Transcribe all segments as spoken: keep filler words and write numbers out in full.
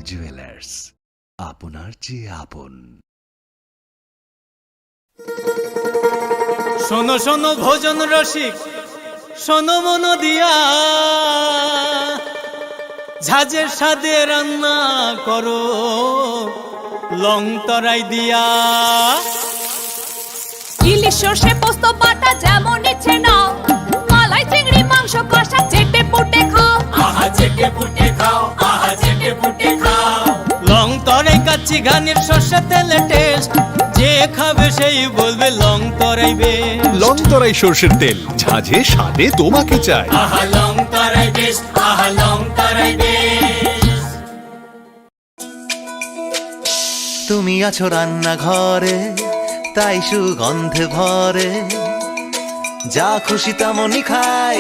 জুয়েলার্স, আপনার যে আপন। শোনো শোনো ভোজন রসিক, শোনো মন দিয়া, ঝাঁঝের স্বাদে রান্না করো লং তরাই দিয়া। ইলিশ সর্ষে পোস্ত বাটা যেমন ইচ্ছে নাও, মালাই চিংড়ি মাংস কষা চেটে পুটে খাও। আহা চেটে পুটে খাও, আহা চেটে পুটে খাও। লং তরাই কাচ্চি ঘানির সর্ষে তেলে টেস্ট, যে খাবে সেই বলবে লং তরাই বেস্ট। লং তরাই সর্ষের তেল, ঝাঁঝে স্বাদে তোমাকে চাই। আহা লং তরাই বেস্ট, আহা লং তরাই বেস্ট। তুমি আছো রান্নাঘরে, তাই সুগন্ধে ভরে। যা খুশি তেমনই খাই,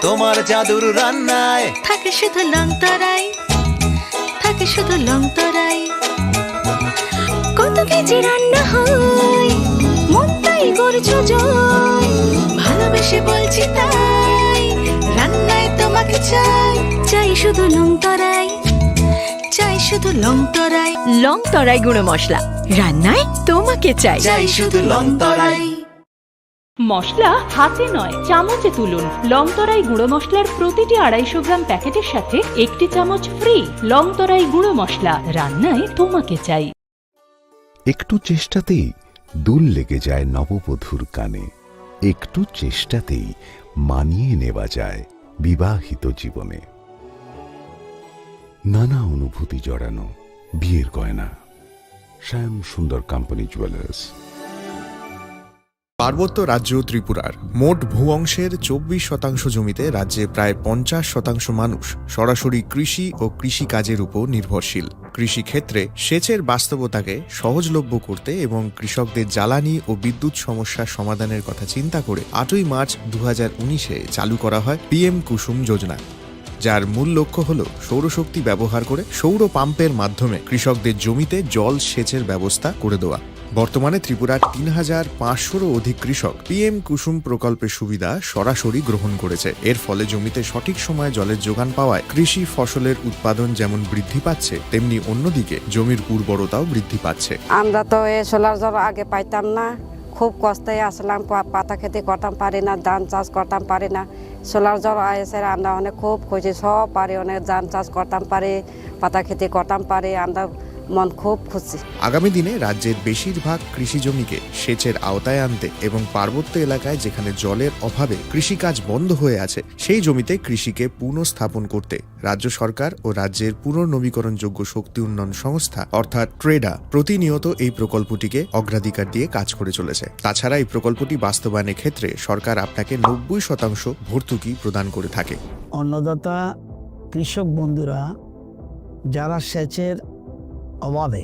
তোমার জাদুর রান্নায়। থাকে শুধু লং তরাই, থাকে শুধু লং তরাই। কত কেজি রান্না হয়, মন তাই করছো জয়। ভালোবেসে বলছি তাই, রান্নায় তোমাকে চাই। চাই শুধু লং তরাই, চাই শুধু লং তরাই। লং তরাই গুঁড়ো মশলা, রান্নায় তোমাকে চাই। চাই শুধু লং তরাই। মশলা হাতে নয়, চামচে তুলুন। লং তরাই গুঁড়ো মশলার প্রতিটি আড়াইশো গ্রাম প্যাকেটের সাথে একটি চামচ ফ্রি। লং তরাই গুঁড়ো মশলা, রান্নায় তোমাকে চাই। একটু চেষ্টাতেই দুল লেগে যায় নববধূর কানে, একটু চেষ্টাতেই মানিয়ে নেওয়া যায় বিবাহিত জীবনে। নানা অনুভূতি জড়ানো বিয়ের গয়না। শ্যাম সুন্দর কোম্পানি জুয়েলার্স। পার্বত্য রাজ্য ত্রিপুরার মোট ভূ অংশের চব্বিশ শতাংশ জমিতে রাজ্যে প্রায় পঞ্চাশ শতাংশ মানুষ সরাসরি কৃষি ও কৃষিকাজের উপর নির্ভরশীল। কৃষিক্ষেত্রে সেচের বাস্তবতাকে সহজলভ্য করতে এবং কৃষকদের জ্বালানি ও বিদ্যুৎ সমস্যা সমাধানের কথা চিন্তা করে আটই মার্চ দু হাজার উনিশে চালু করা হয় পিএম কুসুম যোজনা, যার মূল লক্ষ্য হল সৌরশক্তি ব্যবহার করে সৌর পাম্পের মাধ্যমে কৃষকদের জমিতে জল সেচের ব্যবস্থা করে দেওয়া। বর্তমানে ত্রিপুরার তিন হাজার পাঁচশোরও অধিক কৃষক পিএম কুসুম প্রকল্পের সুবিধা সরাসরি গ্রহণ করেছে। এর ফলে জমিতে সঠিক সময়ে জলের যোগান পাওয়ায় কৃষি ফসলের উৎপাদন যেমন বৃদ্ধি পাচ্ছে, তেমনি অন্যদিকে জমির উর্বরতাও বৃদ্ধি পাচ্ছে। আমরা তো এই সোলার জল আগে পাইতাম না, খুব কষ্টে আসলাম, পা-, পাতা খেতে করতাম পারি না, ধান চাষ করতাম পারি না। সোলার জল এসে আমরা অনেক খুব খুশি, সব পারি, অনেক ধান চাষ করতাম পারি, পাতা খেতে করতাম পারি, আমরা মন খুব খুশি। আগামী দিনে রাজ্যের বেশিরভাগ কৃষি জমিকে সেচের আওতায় আনতে এবং পার্বত্য এলাকায় যেখানে জলের অভাবে কৃষিকাজ বন্ধ হয়ে আছে, সেই জমিতে কৃষিকে পুনঃস্থাপন করতে রাজ্য সরকার ও রাজ্যের পুনর্নবীকরণযোগ্য শক্তি উন্নয়ন সংস্থা অর্থাৎ ট্রেডা প্রতিনিয়ত এই প্রকল্পটিকে অগ্রাধিকার দিয়ে কাজ করে চলেছে। তাছাড়া এই প্রকল্পটি বাস্তবায়নের ক্ষেত্রে সরকার আপনাকে নব্বই শতাংশ ভর্তুকি প্রদান করে থাকে। অন্নদাতা কৃষক বন্ধুরা যারা সেচের অভাবে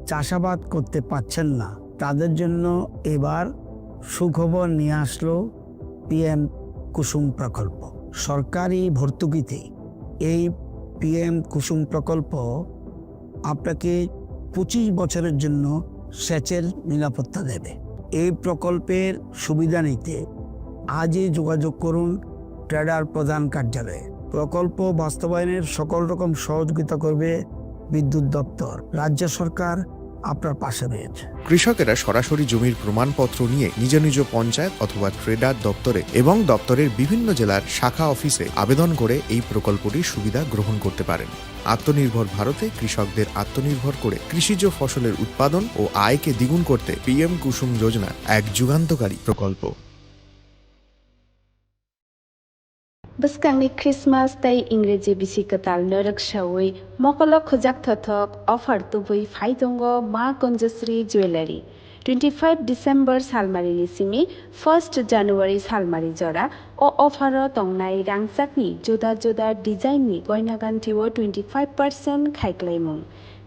চাষাবাদ করতে পারছেন না, তাদের জন্য এবার সুখবর নিয়ে আসলো পিএম কুসুম প্রকল্প। সরকারি ভর্তুকিতে এই পিএম কুসুম প্রকল্প আপনাকে পঁচিশ বছরের জন্য সেচের নিরাপত্তা দেবে। এই প্রকল্পের সুবিধা নিতে আজই যোগাযোগ করুন ট্রেডার প্রধান কার্যালয়ে। প্রকল্প বাস্তবায়নের সকল রকম সহযোগিতা করবে বিদ্যুৎ দপ্তর। রাজ্য সরকার আপনার পাশে রয়েছে। কৃষকেরা সরাসরি জমির প্রমাণপত্র নিয়ে নিজ নিজ পঞ্চায়েত অথবা ট্রেডার দপ্তরে এবং দপ্তরের বিভিন্ন জেলার শাখা অফিসে আবেদন করে এই প্রকল্পটির সুবিধা গ্রহণ করতে পারেন। আত্মনির্ভর ভারতে কৃষকদের আত্মনির্ভর করে কৃষিজ ফসলের উৎপাদন ও আয়কে দ্বিগুণ করতে পিএম কুসুম যোজনা এক যুগান্তকারী প্রকল্প। Bwskangni Christmas tei Ingreji bisi kwtalno rwksaui mokolo khujak thothok offer tubui phai tongo Ma Kunjasri Jewellery. Twenty five December salmarini simi first January salmari jora o offer o tongnai rangchakni juda juda design ni goina ganthi o twenty five percent khaiklaimung.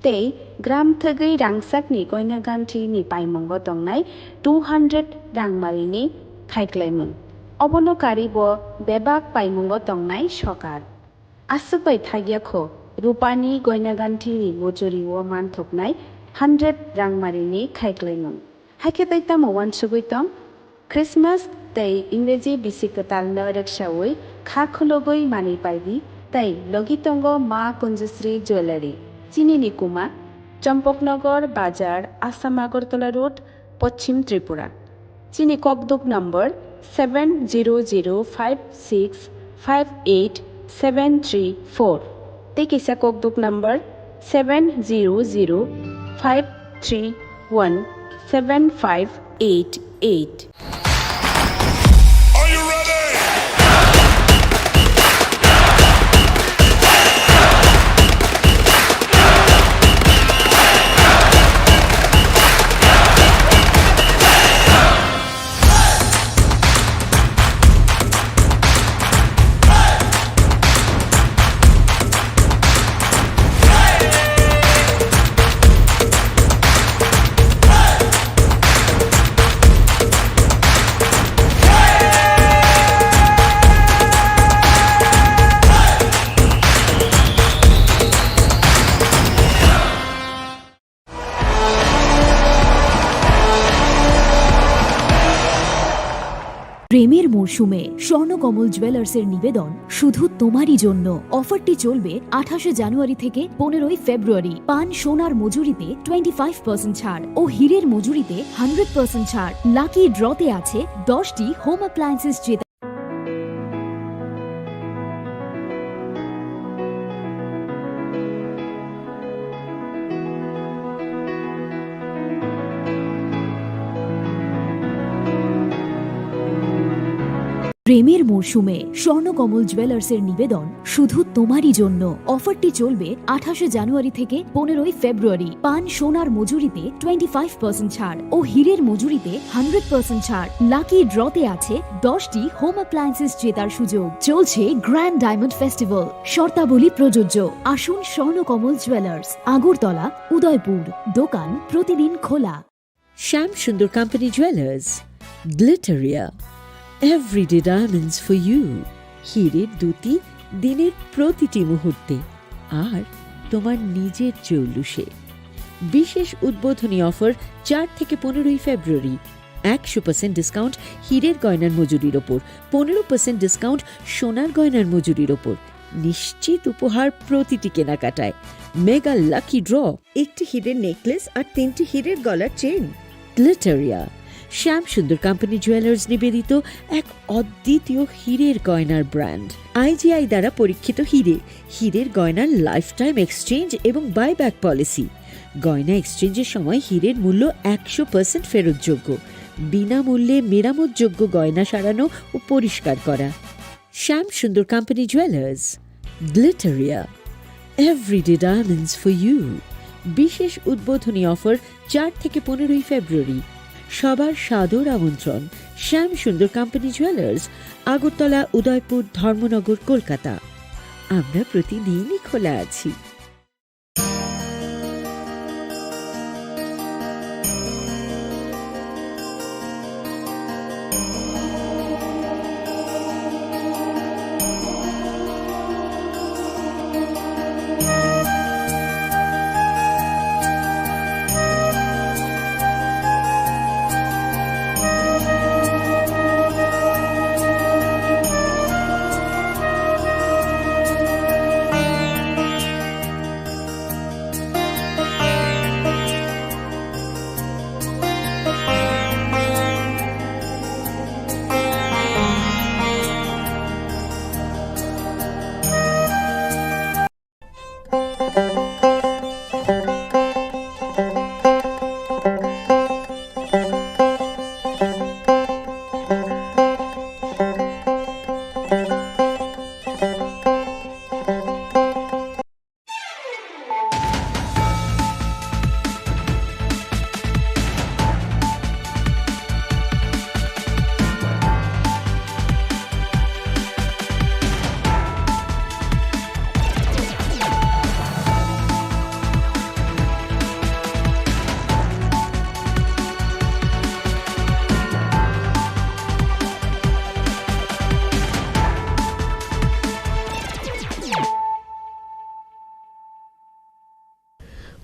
Tei gram thwgwi rangchakni goina ganthini paimungo tongnai two hundred rangmarini khaiklaimung. Obono karibo bebak paimungo tongnai sokar. Aswk bai thakya kho, rupani goina ganthini muchuri o manthoknai hundred rangmarini khaiklaimung. Haikhe tei tamo uansugwi tong? Christmas tei Ingreji bisi kwtalno rwksaui kha khulugwi manwi paidi tei logi tongo Ma Kunjasri Jewellery. Chini ni kuma, Champaknagar Bazar, Assam Agartala Road, Pachim Tripura. Chini kokduk number seven zero zero five six five eight seven three four. Tei kisa kokduk number seven zero zero five three one seven five eight eight. প্রেমের মরশুমে স্বর্ণকমল জুয়েলার্সের নিবেদন শুধু তোমারই জন্য। অফারটি চলবে আঠাশে জানুয়ারি থেকে পনেরোই ফেব্রুয়ারি। পান সোনার মজুরিতে টোয়েন্টি ফাইভ পার্সেন্ট ছাড় ও হীরের মজুরিতে হান্ড্রেড পার্সেন্ট ছাড়। লাকি ড্রতে আছে দশটি হোম অ্যাপ্লায়েন্সেস জেতা। প্রেমের মরশুমে স্বর্ণকমল জুয়েলার্সের নিবেদন শুধু তোমারই জন্য। অফারটি চলবে আঠাশে জানুয়ারি থেকে পনেরোই ফেব্রুয়ারি। পান সোনার মজুরিতে টোয়েন্টি ফাইভ পার্সেন্ট ছাড় ও হীরের মজুরিতে হান্ড্রেড পার্সেন্ট ছাড়। লাকি ড্রতে আছে দশটি হোম অ্যাপ্লায়েন্সেস জেতার সুযোগ। চলছে গ্র্যান্ড ডায়মন্ড ফেস্টিভ্যাল, শর্তাবলী প্রযোজ্য। আসুন স্বর্ণকমল জুয়েলার্স, আগরতলা, উদয়পুর। দোকান প্রতিদিন খোলা। Shyam Sundar company jewellers, Glitteria, everyday diamonds for you. হীরের দ্যুতি দিনের প্রতিটি মুহূর্তে, আর তোমার নিজের জৌলুসে। বিশেষ উদ্বোধনী অফার চার থেকে পনেরোই ফেব্রুয়ারি। একশো পার্সেন্ট ডিসকাউন্ট হীরের গয়নার মজুরির ওপর, পনেরো পার্সেন্ট ডিসকাউন্ট সোনার গয়নার মজুরির ওপর। নিশ্চিত উপহার প্রতিটি কেনাকাটায়। মেগা লাকি ড্র, একটি হীরের নেকলেস আর তিনটি হীরের গলার চেইন। গ্লিটারিয়া, শ্যাম সুন্দর কোম্পানি জুয়েলার্স নিবেদিত এক অদ্বিতীয় হীরের গয়নার ব্র্যান্ড। আইজিআই দ্বারা পরীক্ষিত হীরে, হীরের গয়নার লাইফ টাইম এক্সচেঞ্জ এবং বাইব্যাক পলিসি। গয়না এক্সচেঞ্জের সময় হীরের মূল্য একশো পার্সেন্ট ফেরতযোগ্য। বিনামূল্যে মেরামতযোগ্য গয়না সারানো ও পরিষ্কার করা। Shyam Sundar company jewellers, Glitteria, everyday diamonds for you. বিশেষ উদ্বোধনী অফার চার থেকে পনেরোই ফেব্রুয়ারি। সবার সাদর আমন্ত্রণ। শ্যাম সুন্দর কোম্পানি জুয়েলার্স, আগরতলা, উদয়পুর, ধর্মনগর, কলকাতা। আমরা প্রতিদিনই খোলা আছি।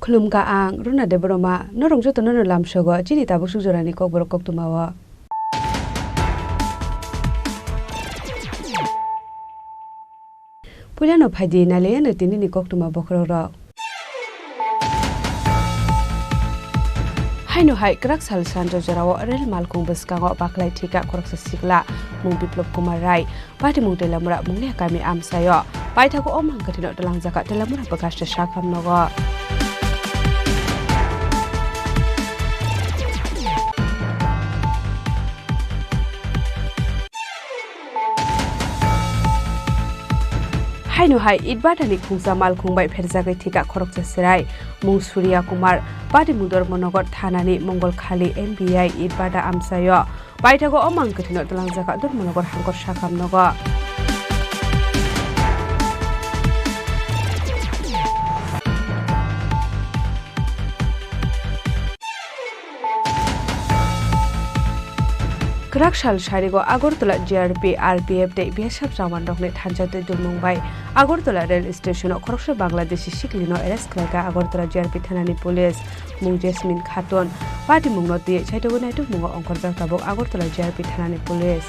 Khulumkha ang Runa Debbarma, norok jotono no lamsogo chini tabuk sukjorani kokborok koktwmao. Puilano phaidi nailaiano tinini koktwma bokhorokrok. Haino hai kwrak sal sanjo jorao rel malkhung bwskango baklai thika khoroksa sikla mung Biplop Kumar Rai, patimung Telamura Mungia kami amchaio. Paithago o mang kwthwino twlangjaka Telamura bwkhaste sakham nogo. Haino hai Itbadani khungsa malkhung bai pherjagwi thika khoroksa chwrai mung Surya Kumar, patimung Dharmanagar thanani Mongol khali M B I Itbada amchaio. Paithago o mang kwthwino twlangjaka Dharmanagar hangkor sakham nogo. Kwrak sal sarigo Agartala G R P, R P F tei B S F jawanrokni thansa twi dulmung bai Agartala rail station-o khoroksa Bangladeshi siklino arrest khlaikha Agartala G R P thanani police. Mung Jasmine Khatun. Patimungno twiwi saitugwi naitukmungo ongkhorjak tabuk Agartala G R P thanani police.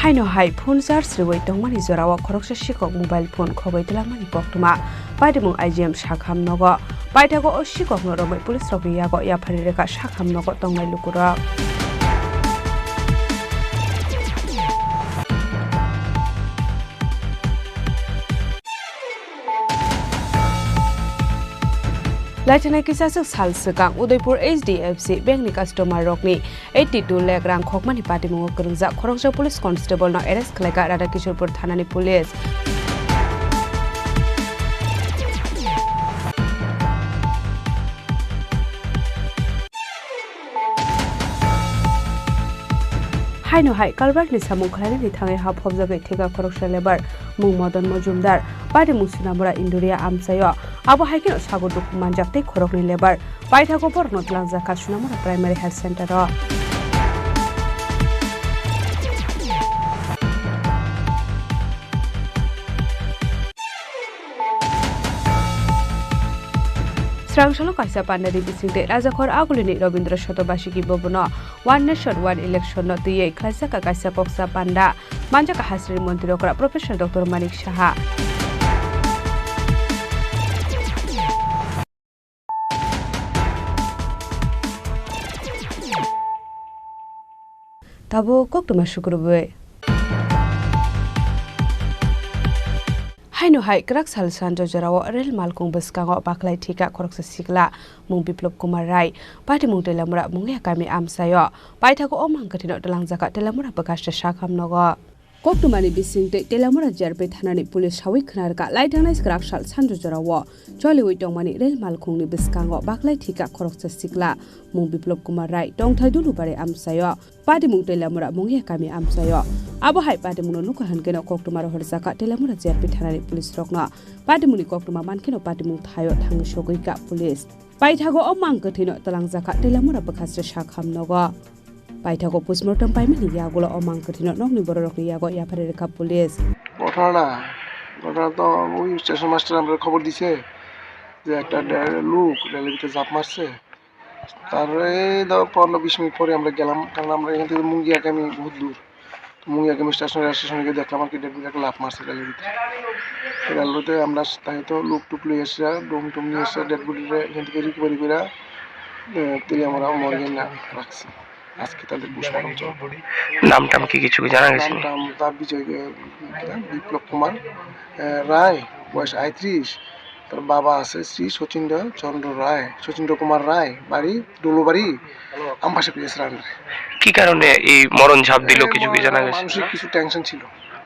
Haino hai phone charge rwui tongmani jorao khoroksa sikok mobile phone khogwi twlangmani koktwma. Patimung I G M sakham nogo. Paithago o sikokno romwi police rokni yago yaphari rwkha sakham nogo tongnai lukurok. Laithana kisaswk sal swkang Udaipur H D F C Bank ni customer rokni eighty two lakh rang khokmani patimungo kwrwngjak khoroksa police constable no arrest khlaikha Radhakishorpur thanani police. Haino hai kalbakni samung khlainani thangwi ha phobjagwi theka khoroksa lebar mung Madan Majumdar, patimung Sunamura Induria amchaio. Abo hai kheno sago dukhu manjak tei khoroknwi lebar. Paithago borokno twlangjakha Sunamura Primary Health Center o. Srangsalo kaisa pandani bisingtwi Rajakhor Agulini Robindra Shotobashiki Bhavan-o One Nation One Election-no twiwi khlaijak kaisa koksa panda, manjak Hasri Montri Okra Professor Doctor Manik Saha. Tabuk koktwma sukrubwi. Haino hai kwrak sal sanjo jorao rel malkung bwskango baklai thika khoroksa sikla mung Biplop Kumar Rai, patimung Telamura Mungia kami amchaio. Paithago o mang kwthwino twlangjakha Telamura bwkhaste sakham nogo. Koktwmani bisingtwi Telamura G R P thanani police sawi khna rwkha, laithangnai kwrak sal sanjo jorao choliwi tongmani rel malkhungni bwskango baklai thika khoroksa sikla mung Biplop Kumar Rai, tongthai Dulubari amchaio, patimung Telamura Mungia kami amchaio. Abo hai patimungno nukha hwnkhe no koktwma rohorjakha Telamura G R P thanani police rokno. Patimungni koktwma mankheno patimung thaio thangwi sogwikha police. Paithago o mang kwthwino twlangjakha Telamura bwkhaste sakham nogo. Paithago postmortem paimani yagulo o mang kwthwino nokni bororokni yago yaphari rwkha police. ঘটনাটা, ঘটনা তো ওই station master আমরা খবর দিছে যে একটা ডে-, লোক রেলের ভিতরে ঝাঁপ মারছে। তারপরে এই ধর পনেরো বিশ মিনিট পরে আমরা গেলাম, কারণ আমরা এখান থেকে মুঙ্গিয়াগামী বহুত দূর। তো মুঙ্গিয়াগামী স্টেশন, রেল স্টেশনে গিয়ে দেখলাম আর কি ডেড বডি একটা লাফ মারছে রেলের ভিতরে। তো রেলওয়েতে আমরা তাই তো লোক টুক লই এসে, ডোম টোম নিয়ে এসে ডেড বডিটা এখান থেকে রিকভারি করে, এ, তেলিয়ামুড়া মর্গে না রাখছি। আজকে তাদের পোস্টমর্টম চলবে। নাম টাম কি কিছু কি জানা গেছে? নাম টাম তার বিজয়, এ, বিপ্লব কুমার, এ, রায়, বয়স আটত্রিশ। তার বাবা আছে শ্রী শচীন্দ্র চন্দ্র রায়, শচীন্দ্র কুমার রায়, বাড়ি ডোলোবাড়ি, আমবাসা পিএস রান্ডারে। কি কারণে এই মরণ ঝাঁপ দিল, এ, কিছু কি মরণ জানা গেছে? মানসিক কিছু টেনশন ছিল,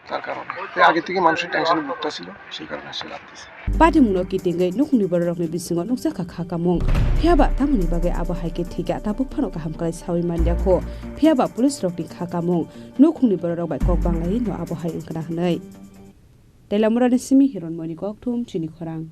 তার কারণে। তো আগে থেকে মানসিক টেনশনে ভুগতেছিল, সেই কারণে সে লাফ দিয়েছে। Patimungno kitingwi nukhungni bororokni bisingo nukjakha kha kamung. Phiyaba tamoni bagwi abo hai khe thika tabuk phano kaham kwlai sawi manliya kho. Phiyaba police rokni kha kamung. Nukhungni bororok bai kok banglaiwi no abo hai wngkha na hwnwi. Telamurani simi Hironmoini Kokthum chini khorang.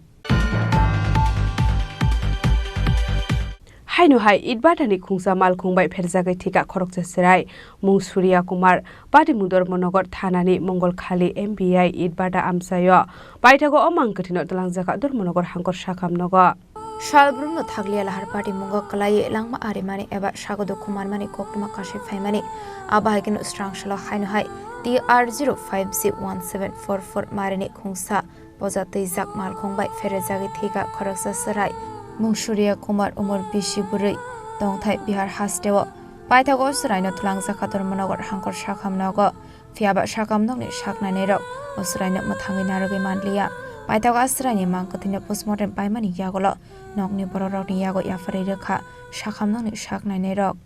Haino hai Itbadani khungsa malkhung bai pherjagwi thika khoroksa chwrai mung Surya Kumar, patimung Dharmanagar thanani Mongol khali M B I Itbada amchaio. Paithago o mang kwthwino twlangjakha Dharmanagar hangkor sakham nogo. Salbrumno thakliya lahar patimungo kwlaiwi langma arimani eba sago dukhu manmani koktwma kasui phaimani. Abo hai kheno srang salo haino hai T R zero five C one seven four four marini khungsa poja twijak malkhung bai pherejagwi thwikha khoroksa chwrai mung Surya Kumar, umor bisi bwrwi, tongthai Bihar hasteo. Paithago chwraino twlangjakha Dharmanagar hangkor sakham nogo. Phiya ba sakam nokni sak nainairok o chwraino mwthangwi narwgwi manliya. Paithago a chwraini mang kwthwino postmortem paimani yagulo nokni borokrokni yago yapharwi rwkha sakam nokni sak nainairok.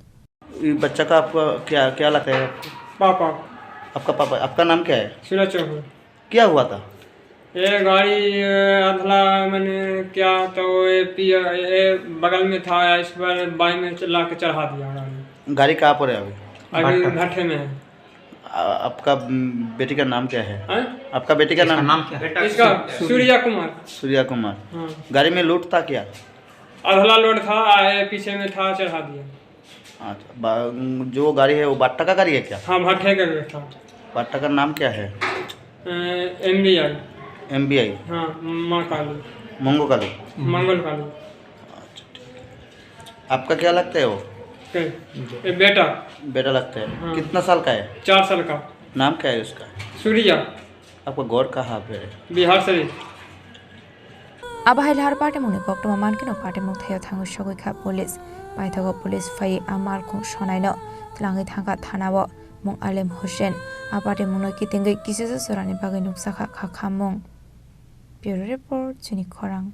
ये बच्चा का आपका क्या, क्या लगता है? पापा। आपका पापा, आपका नाम क्या है? सूरज चौधरी। क्या हुआ था? ये गाड़ी, ये अधला, मैंने क्या तो ये पिया, ये बगल में था, इस पर बाई में ला के चढ़ा दिया गाड़ी। गाड़ी कहाँ पर है अभी? अभी भट्ठा। भट्ठे में है। आ, आपका, उम, बेटी का नाम क्या है? हैं? आपका बेटी का इसका नाम? नाम क्या है? इसका सूर्या। सूर्या कुमार। सूर्या कुमार। हाँ। गाड़ी में लूट था क्या? अधला लोड था, आए पीछे में था, चढ़ा दिया। अच्छा, बा-, जो गाड़ी है वो बाट्टा का गाड़ी है क्या? हाँ, भट्टे का गाड़ी था। बाट्टा का नाम क्या है? M B I. M B I? हाँ, माँ काली। मंगो काली? मंगल काली। अच्छा, ठीक है। आपका क्या लगता है वो? के? ये बेटा। बेटा लगता है? हाँ। कितना साल का है? चार साल का। नाम क्या है उसका? सूर्या। आपका घर कहाँ पे है? बिहार से। Abo hai lahar patimungni koktwma mankhe no patimung thaio thangwi sogwi kha police. Paithago police phaiwi a malkhung sonaino twlangwi thangkha thanao. Mung Alem Hussein. A patimungno kitingwi kisisa jorani bagwi nukjakha kha khammung. Bureau Report, Chini Khorang.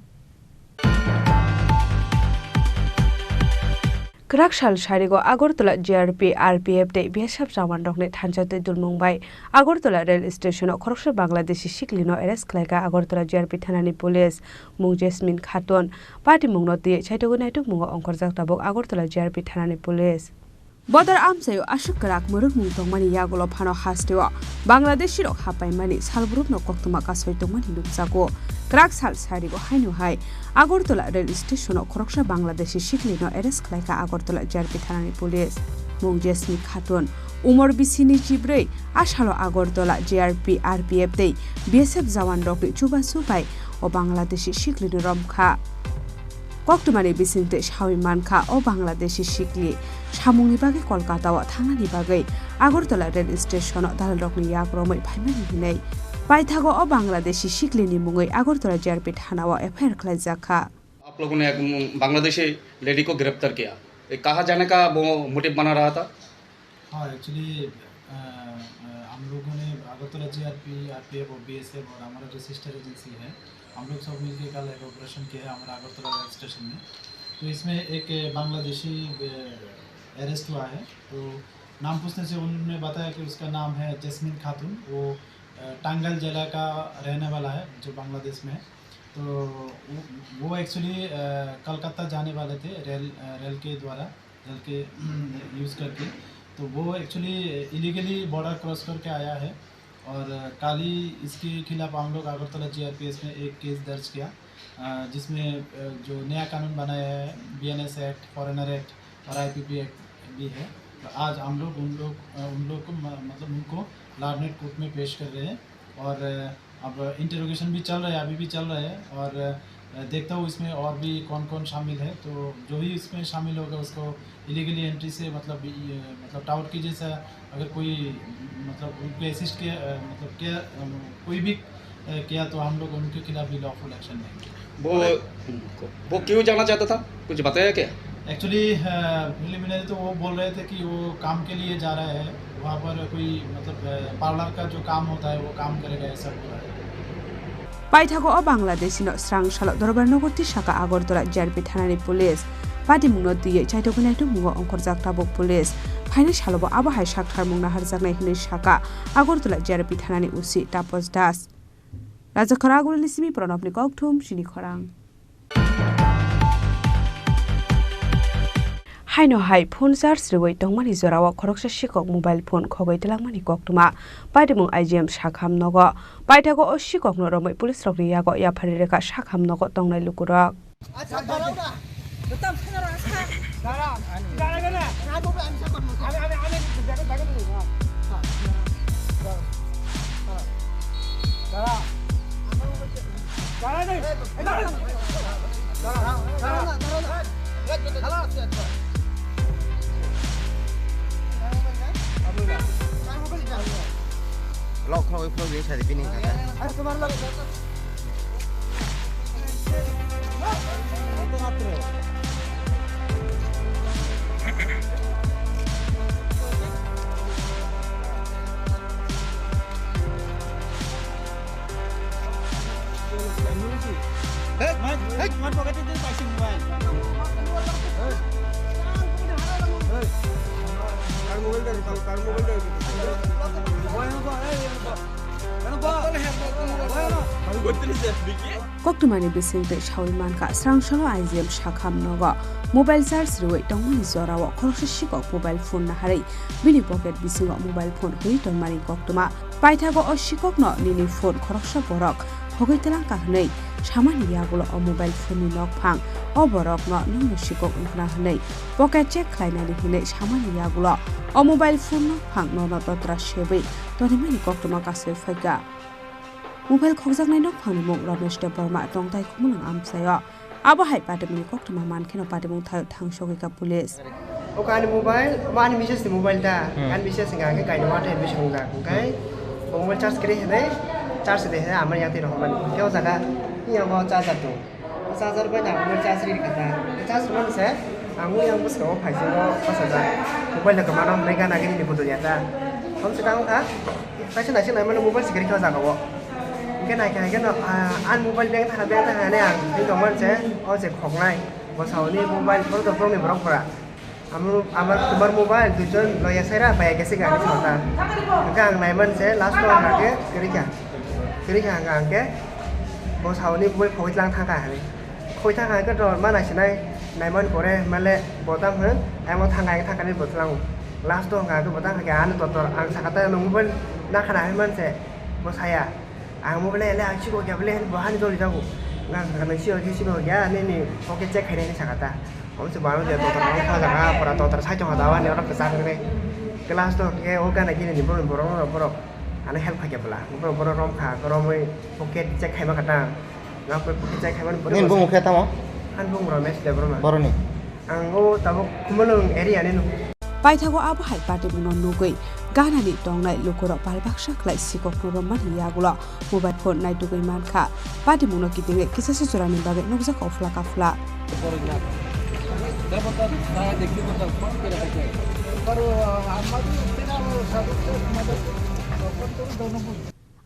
Kwrak sal sarigo Agartala G R P, R P F tei B S F jawanrokni thansa twi dulmung bai Agartala rail station-o khoroksa Bangladeshi siklino arrest khlaikha Agartala G R P thanani police, mung Jasmine Khatun. Patimungno twiwi chaitugwi naitukmungo ongkhorjak tabuk Agartala G R P thanani police. Bodor amchaio aswk kwrak mwrwkmung tongmani yagulo phano hasteo Bangladeshirok hapaimani salbrumno koktwma kasoi tongmani nukjago. Kwrak sal sarigo haino hai Agartala rail station-o khoroksa Bangladeshi siklino arrest khlaikha Agartala G R P thanani police. Mung Jasmine Khatun, umor bisini chibrwi, a salo Agartala G R P, R P F tei B S F jawanrokni chubachu bai o Bangladeshi siklino romkha. Koktwmani bisingtwi sawi mankha, o Bangladeshi sikli samungni bagwi Kolkata-o thangnani bagwi Agartala rail station-o dalalrokni yak romwi phaimani hwnwi. Paithago o Bangladeshi siklini mungwi Agartala G R P thana-o F I R khlaijakha. आप लोगों ने एक बांग्लादेशी लेडी को गिरफ्तार किया, ये कहाँ जाने का वो मोटिव बना रहा था? हाँ, एक्चुअली, अ, अ, हम लोगों ने अगरतला जीआरपी, आरपीएफ और बीएसएफ और हमारा जो सिस्टर एजेंसी है, हम लोग सब मिलके कल एक ऑपरेशन किया है हमारा अगरतला रेल स्टेशन में। तो इसमें एक बांग्लादेशी, अ, अरेस्ट हुआ है। तो नाम पूछने से उन्होंने बताया कि उसका नाम है जैस्मिन खातून। वो, अ, टांगल जिला का रहने वाला है, जो बांग्लादेश में है। तो वो, वो एक्चुअली, अ, कलकत्ता जाने वाले थे रेल, अ, रेल के द्वारा। करके यूज़ करके, तो वो एक्चुअली इलीगली बॉर्डर क्रॉस करके आया है। और काल ही इसके खिलाफ हम लोग अगरतला जीआरपीएस में एक केस दर्ज किया, अ, जिसमें, अ, जो नया कानून बनाया है, बीएनएस एक्ट, फॉरेनर एक्ट और आईपीपी एक्ट भी है। तो आज हम लोग उन लोग, अ, उन लोग को म-, मतलब उनको लार्नेट कोर्ट में पेश कर रहे हैं। और, अ, अब इंटरोगेशन भी चल रहा है, अभी भी चल रहा है। और, अ, देखता हूँ इसमें और भी कौन-कौन शामिल है। तो जो भी इसमें शामिल होगा उसको इलीगली एंट्री से, मतलब, ये, मतलब, टाउट की जैसा अगर कोई, मतलब, उनको असिस्ट किया, अ, मतलब, किया, अम, कोई भी, अ, किया तो हम लोग उनके खिलाफ भी लॉफुल एक्शन लेंगे। वो, और वो क्यों जाना चाहता था? कुछ बताया क्या? एक्चुअली, अ, प्रिलिमिनरी तो वो बोल रहे थे कि वो काम के लिए जा रहा है, वहाँ पर कोई, मतलब, अ, पार्लर का जो काम होता है, वो काम करेगा, ऐसा बोल रहा है। Paithago o Bangladeshino srang salo Dorbar Nogo tisaka Agartala G R P thanani police. Patimungno twiwi chaitugwi naitukmungo ongkhorjak tabuk police. Phainai salobo abo hai saktharmung naharjaknai hwnwi saka Agartala G R P thanani O C Tapos Das. Rajakhor Agulini simi Pranobni kokthum, Chini Khorang. Haino hai phone charge rwui tongmani jorao khoroksa sikok mobile phone khogwi twlangmani koktwma. Patimung I G M Sakham nogo. Paithago o sikokno romwi police rokni yago yapharwi rwkha Sakham nogo tongnai lukurok. Lock khogwi khogwi sa di bini kha. Koktwmani bisingtwi sawi mankha, srangsalo I G M Sakham nogo mobile charge rwui tongmani jorao khoroksa sikok mobile phone naharwi bini pocket bisingo mobile phone hwnwi tongmani koktwma. Paithago o sikokno nini phone khoroksa borok hogwi twlangkha hwnwi samani yagulo o mobile phone ni nokphang o borokno nwngno sikok wngkha hwnwi pocket check khlainani hwnwi samani yagulo o mobile phone nokphang nono totra sebwi tonimani koktwma kasui phaikha. Mobile khokjaknai nokphangni mung Ramesh Debbarma tongthai Khumulwng amchaio. Abo hai patimungni koktwma mankheno patimung tha-, thangsogwi ka police. Oka ani mobile, omo ani misses ni mobile ta. Hmm. Ani misses ni hwnka khe kainwi wathai bising wngjak. Hwnkhe bo mobile charge kwrwi hinwi, charge de hinwi amari yang twi rohormani. Hwnkhe o jaga yang o charger tongo. O charger bai nang mobile charge ri rikha ta. Charge rwmani se ang yang bwskango phaising o pash hajar. Mobile no kwmano hwnwi gana gini ni budul ya ta. Hom se tang kha. Kaisa naising naimano mobile se kwrwi kha o jaga o. Hwnkhe naikha hwnkhe no, ah, ani mobile bag thangkha, bag thangkha hinwi ang twi tongmani se, o se khoknai. Bo sauni mobile, borok to borokni borok pura. Amo, amar, tumar mobile, duijon loya saira, baya gese gari chota. Hwnkhe ang naimani se, last o ang khe kwrwi kha. Kwrwi kha hwnkhe ang khe, bo sauni mobile khogwi tlang thangkha hinwi. Khoi thangkha hwnkhe to ma naisinai, naimani pore male bo tamo hwn, ayang o thangkha hwnkhe thangkha ni bo tlango. Last o hwnkha hwnkhe bo tamo hwnkhe ani totor ang sakha ta nwng mobile nakhana hinwi mani se bo saya. Ang mobile ele ang sikok ya bole bo hani doli jago. Nang sakha nang sikok ya, sikok ya, nini pocket check khainai hinwi sakha ta. Omo se bo ano je totor ang kha jaga, pura totor sai tongkha ta, ani oro kwchak wngnai. Class to hwnkhe o gana gini ni borok, borok, borok ano help khaikha bwla. Borok, borok romkha, romwi pocket check khaima kha ta. Nini bumung khe tamo? Ani bumung Ramesh Debbarma. Boroni? Ang o tabuk Khumulwng area ni nuk. Paithago abo hai patimungno nugwi ganani tongnai lukurok pal baksa khlai sikokno romani yagulo mobile phone naitugwi mankha. Patimungno kitingwi kisasa jorani bagwi nukjak ofla kafla.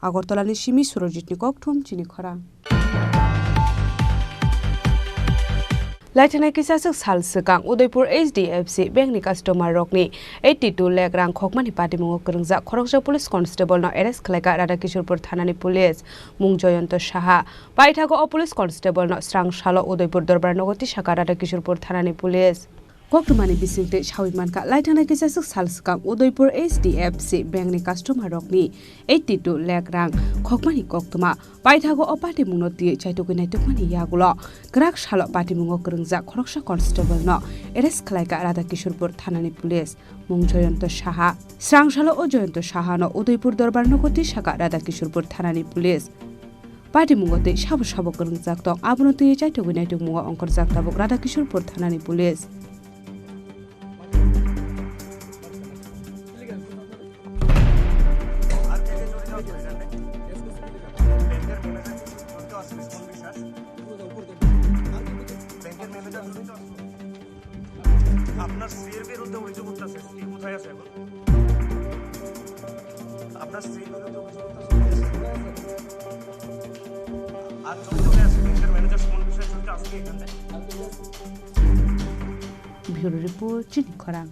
Agartala ni simi Surojit ni kokthum chini khorang. Laithana kisaswk sal swkang Udaipur H D F C bank ni customer rokni eighty two lakh rang khokmani patimungo kwrwngjak khoroksa police constable no arrest khlaikha Radhakishorpur thana ni police, mung Joyonto Saha. Paithago o police constable no srang salo Udaipur Dorbar nogo tisakha Radhakishorpur thana ni police. Koktwmani bisingtwi sawi mankha, laithana kisaswk sal swkang Udaipur H D F C bank ni customer rokni eighty two lakh rang khokmani koktwma. Paithago o patimungno twiwi chaitugwi naitukmani yagulo kwrak salo patimungo kwrwngjak khoroksa constable no arrest khlaikha Radhakishorpur thanani police, mung Joyonto Saha. Srang salo o Joyonto Saha no Udaipur Dorbar nogo tisakha Radhakishorpur thanani police. Patimungo tei sabo sabo kwrwngjak tong, abono twiwi chaitugwi naitukmungo ongkhorjak tabuk Radhakishorpur thanani police. আপনার স্ত্রীর বিরুদ্ধে অভিযোগ উঠতেছে, স্ত্রী কোথায় আছে এখন? আপনার স্ত্রীর বিরুদ্ধে অভিযোগ উঠতেছে। আর চৌদ্দ ম্যানেজার সুমন বিশ্বাস চলতে আসবে এখানে। Bureau Report, Chini Khorang.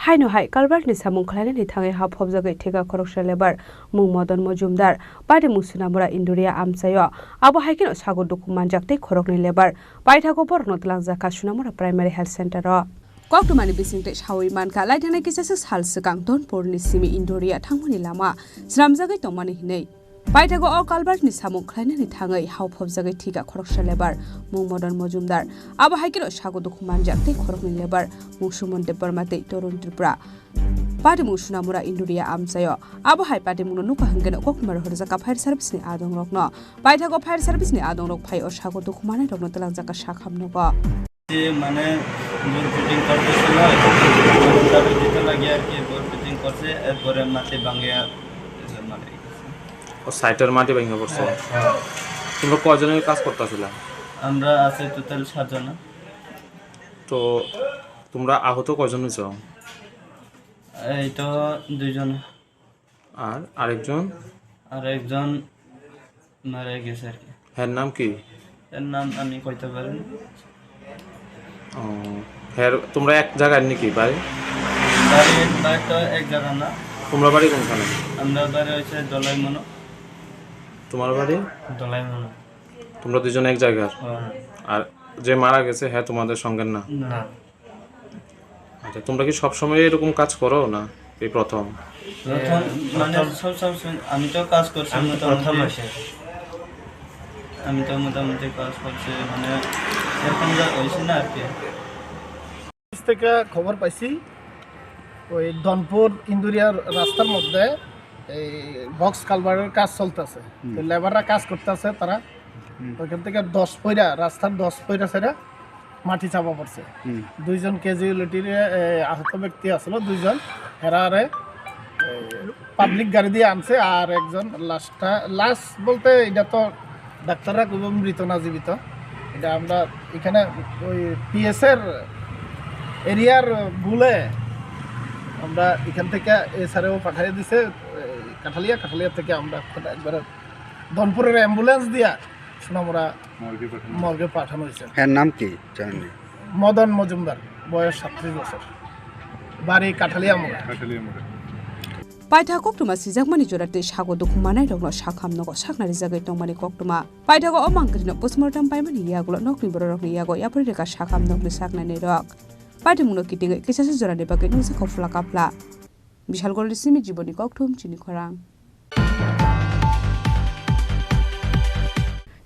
Haino hai culvert ni samung khlainani thangwi ha phobjagwi theka khoroksa labour mung Modon Mojumdar, patimung Sunamura Indoria amchaio. Abo hai kheno sago dukhu manjak tei khoroknwi labour paithago borokno twlangjakha Sunamura Primary Health Center o. Koktwmani bisingtwi sawi mankha, laithana kisasa sal swkang Donpur ni simi Indoria thangmani lama swnamjagwi tongmani hinwi. Paithago o culvert ni samung khlainani thangwi hao phobjagwi thika khoroksa lebar, mung Modon Mojumdar. Abo hai kheno sago dukhu manjak tei khoroknwi lebar, mung Suman Debbarma tei Torun Tripura. Patimung Sunamura Induria amchaio. Abo hai patimungno nukha hwnkhe no kokmar horjaka fire service ni adongrokno. Paithago fire service ni adongrok phai o sago dukhu manai rokno twlangjaka sakham nogo. যে মানে bore fitting করতেছিল, তারপরে দিতে লাগে আর কি, bore fitting করছে, এরপরে মাটি ভাঙিয়া এসে মারা গেছে। ও, সাইটের মাটি ভেঙে পড়ছে। হ্যাঁ, হ্যাঁ। তোমরা কয়জনের কাজ করতেছিলা? আমরা আছি টোটাল সাতজন। তো তোমরা আহত কয়জন হয়েছো? এই তো দুইজন। আর আরেকজন? আর একজন মারা গেছে আর কি। হ্যার নাম কি? এর নাম আমি কইতে পারি না। ও, হ্যার, তোমরা এক জায়গার নাকি বাড়ি? বাড়ি, বাড়ি তো এক জায়গা না। তোমরা বাড়ি কোনখানে? আমরা বাড়ি হচ্ছে দলাই মনো। তোমার বাড়ি? দলাই মনো। তোমরা দুজন এক জায়গার? হ্যাঁ। আর যে মারা গেছে, হ্যাঁ, তোমাদের সঙ্গের না? না। আচ্ছা, তোমরা কি সবসময় এরকম কাজ করো না এই প্রথম? প্রথম, মানে, প্রথম। সব, সব, সব, আমি তো কাজ করছি আমি তো মোটামুটি। প্রথম আসি। আমি তো মোটামুটি কাজ করছি, মানে, এরকম যা হয়েছে না আর কি। অফিস থেকে খবর পাইছি, ওই ধনপুর ইন্দুরিয়ার রাস্তার মধ্যে এই বক্স কালভার্টের কাজ চলতেছে। হুম। তো লেবাররা কাজ করতেছে, তারা হুম। ওইখান থেকে দশ পয়রা, রাস্তার দশ পয়রা ছেড়ে মাটি চাপা পড়ছে। হুম। দুইজন ক্যাজুয়ালিটির, এ, আহত ব্যক্তি আসলো দুইজন, হেরারে, এ, পাবলিক গাড়ি দিয়ে আনছে, আর একজন লাশটা, লাশ বলতে এটা তো ডাক্তাররা কইব মৃত না জীবিত, এটা আমরা এখানে ওই পিএস এর এরিয়ার বুলে আমরা এখান থেকে এসআরও পাঠিয়ে দিছে, এই কাঠালিয়া, কাঠালিয়া থেকে আমরা একবারে ধনপুরের অ্যাম্বুলেন্স দিয়া সোনামুড়া মর্গে পাঠানো। মর্গে পাঠানো হয়েছে। হ্যাঁ, নাম কি জানেননি? মদন মজুমদার, বয়স সাতত্রিশ বছর, বাড়ি কাঠালিয়া মোড়া। কাঠালিয়া মোড়া। Paitha koktwma sijakmani jora tei sago dukhu manai rokno sakham nogo sakna rijagwi tongmani koktwma. Paithago o mangkrino postmortem paimani yagulo nokni bororokni yago yapri rwkha sakham nokni saknaini rok. Patimungno kitingwi kisasa jorani bagwi nukjakha phla kapla. Bishalgorni simi jiboni kokthum chini khorang.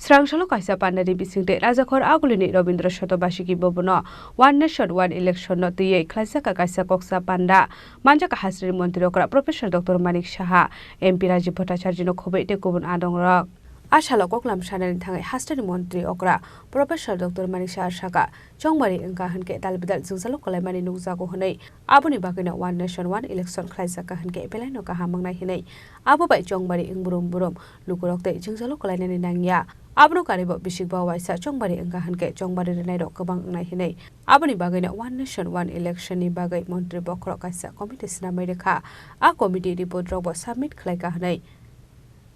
Srangsalo kaisa pandani bisingtwi Rajakhor Agulini Robindra Shotobashiki Bhabono One Nation One Election no twiwi khlaijak kaisa koksa panda manjak hasteni montri okra Professor Doctor Manik Saha, M P Rajiv Bhattacharjino khobwi tei kubun adongrok. A salo koklam sanani thangwi hasteni montri okra Professor Doctor Manik Saha saka, chongbari wngkha hwnkhe dalbidal jwngjalo kwlaimani nukjago hwnwi, aboni bagwino One Nation One Election khlaijakha hwnkhe belaino kaham wngnai hwnwi, abo bai chongbari wng brum brum lukurok tei jwngjalo kwlainani nangya. Abono karibo bisikba waisa chongbari wngkha hwnkhe chongbari rwnairok kwbang wngnai hwnwi, aboni bagwino One Nation One Election ni bagwi montri bokhorok kaisa committee swnamwi rwkha. A committee report rokbo submit khlaikha hwnwi,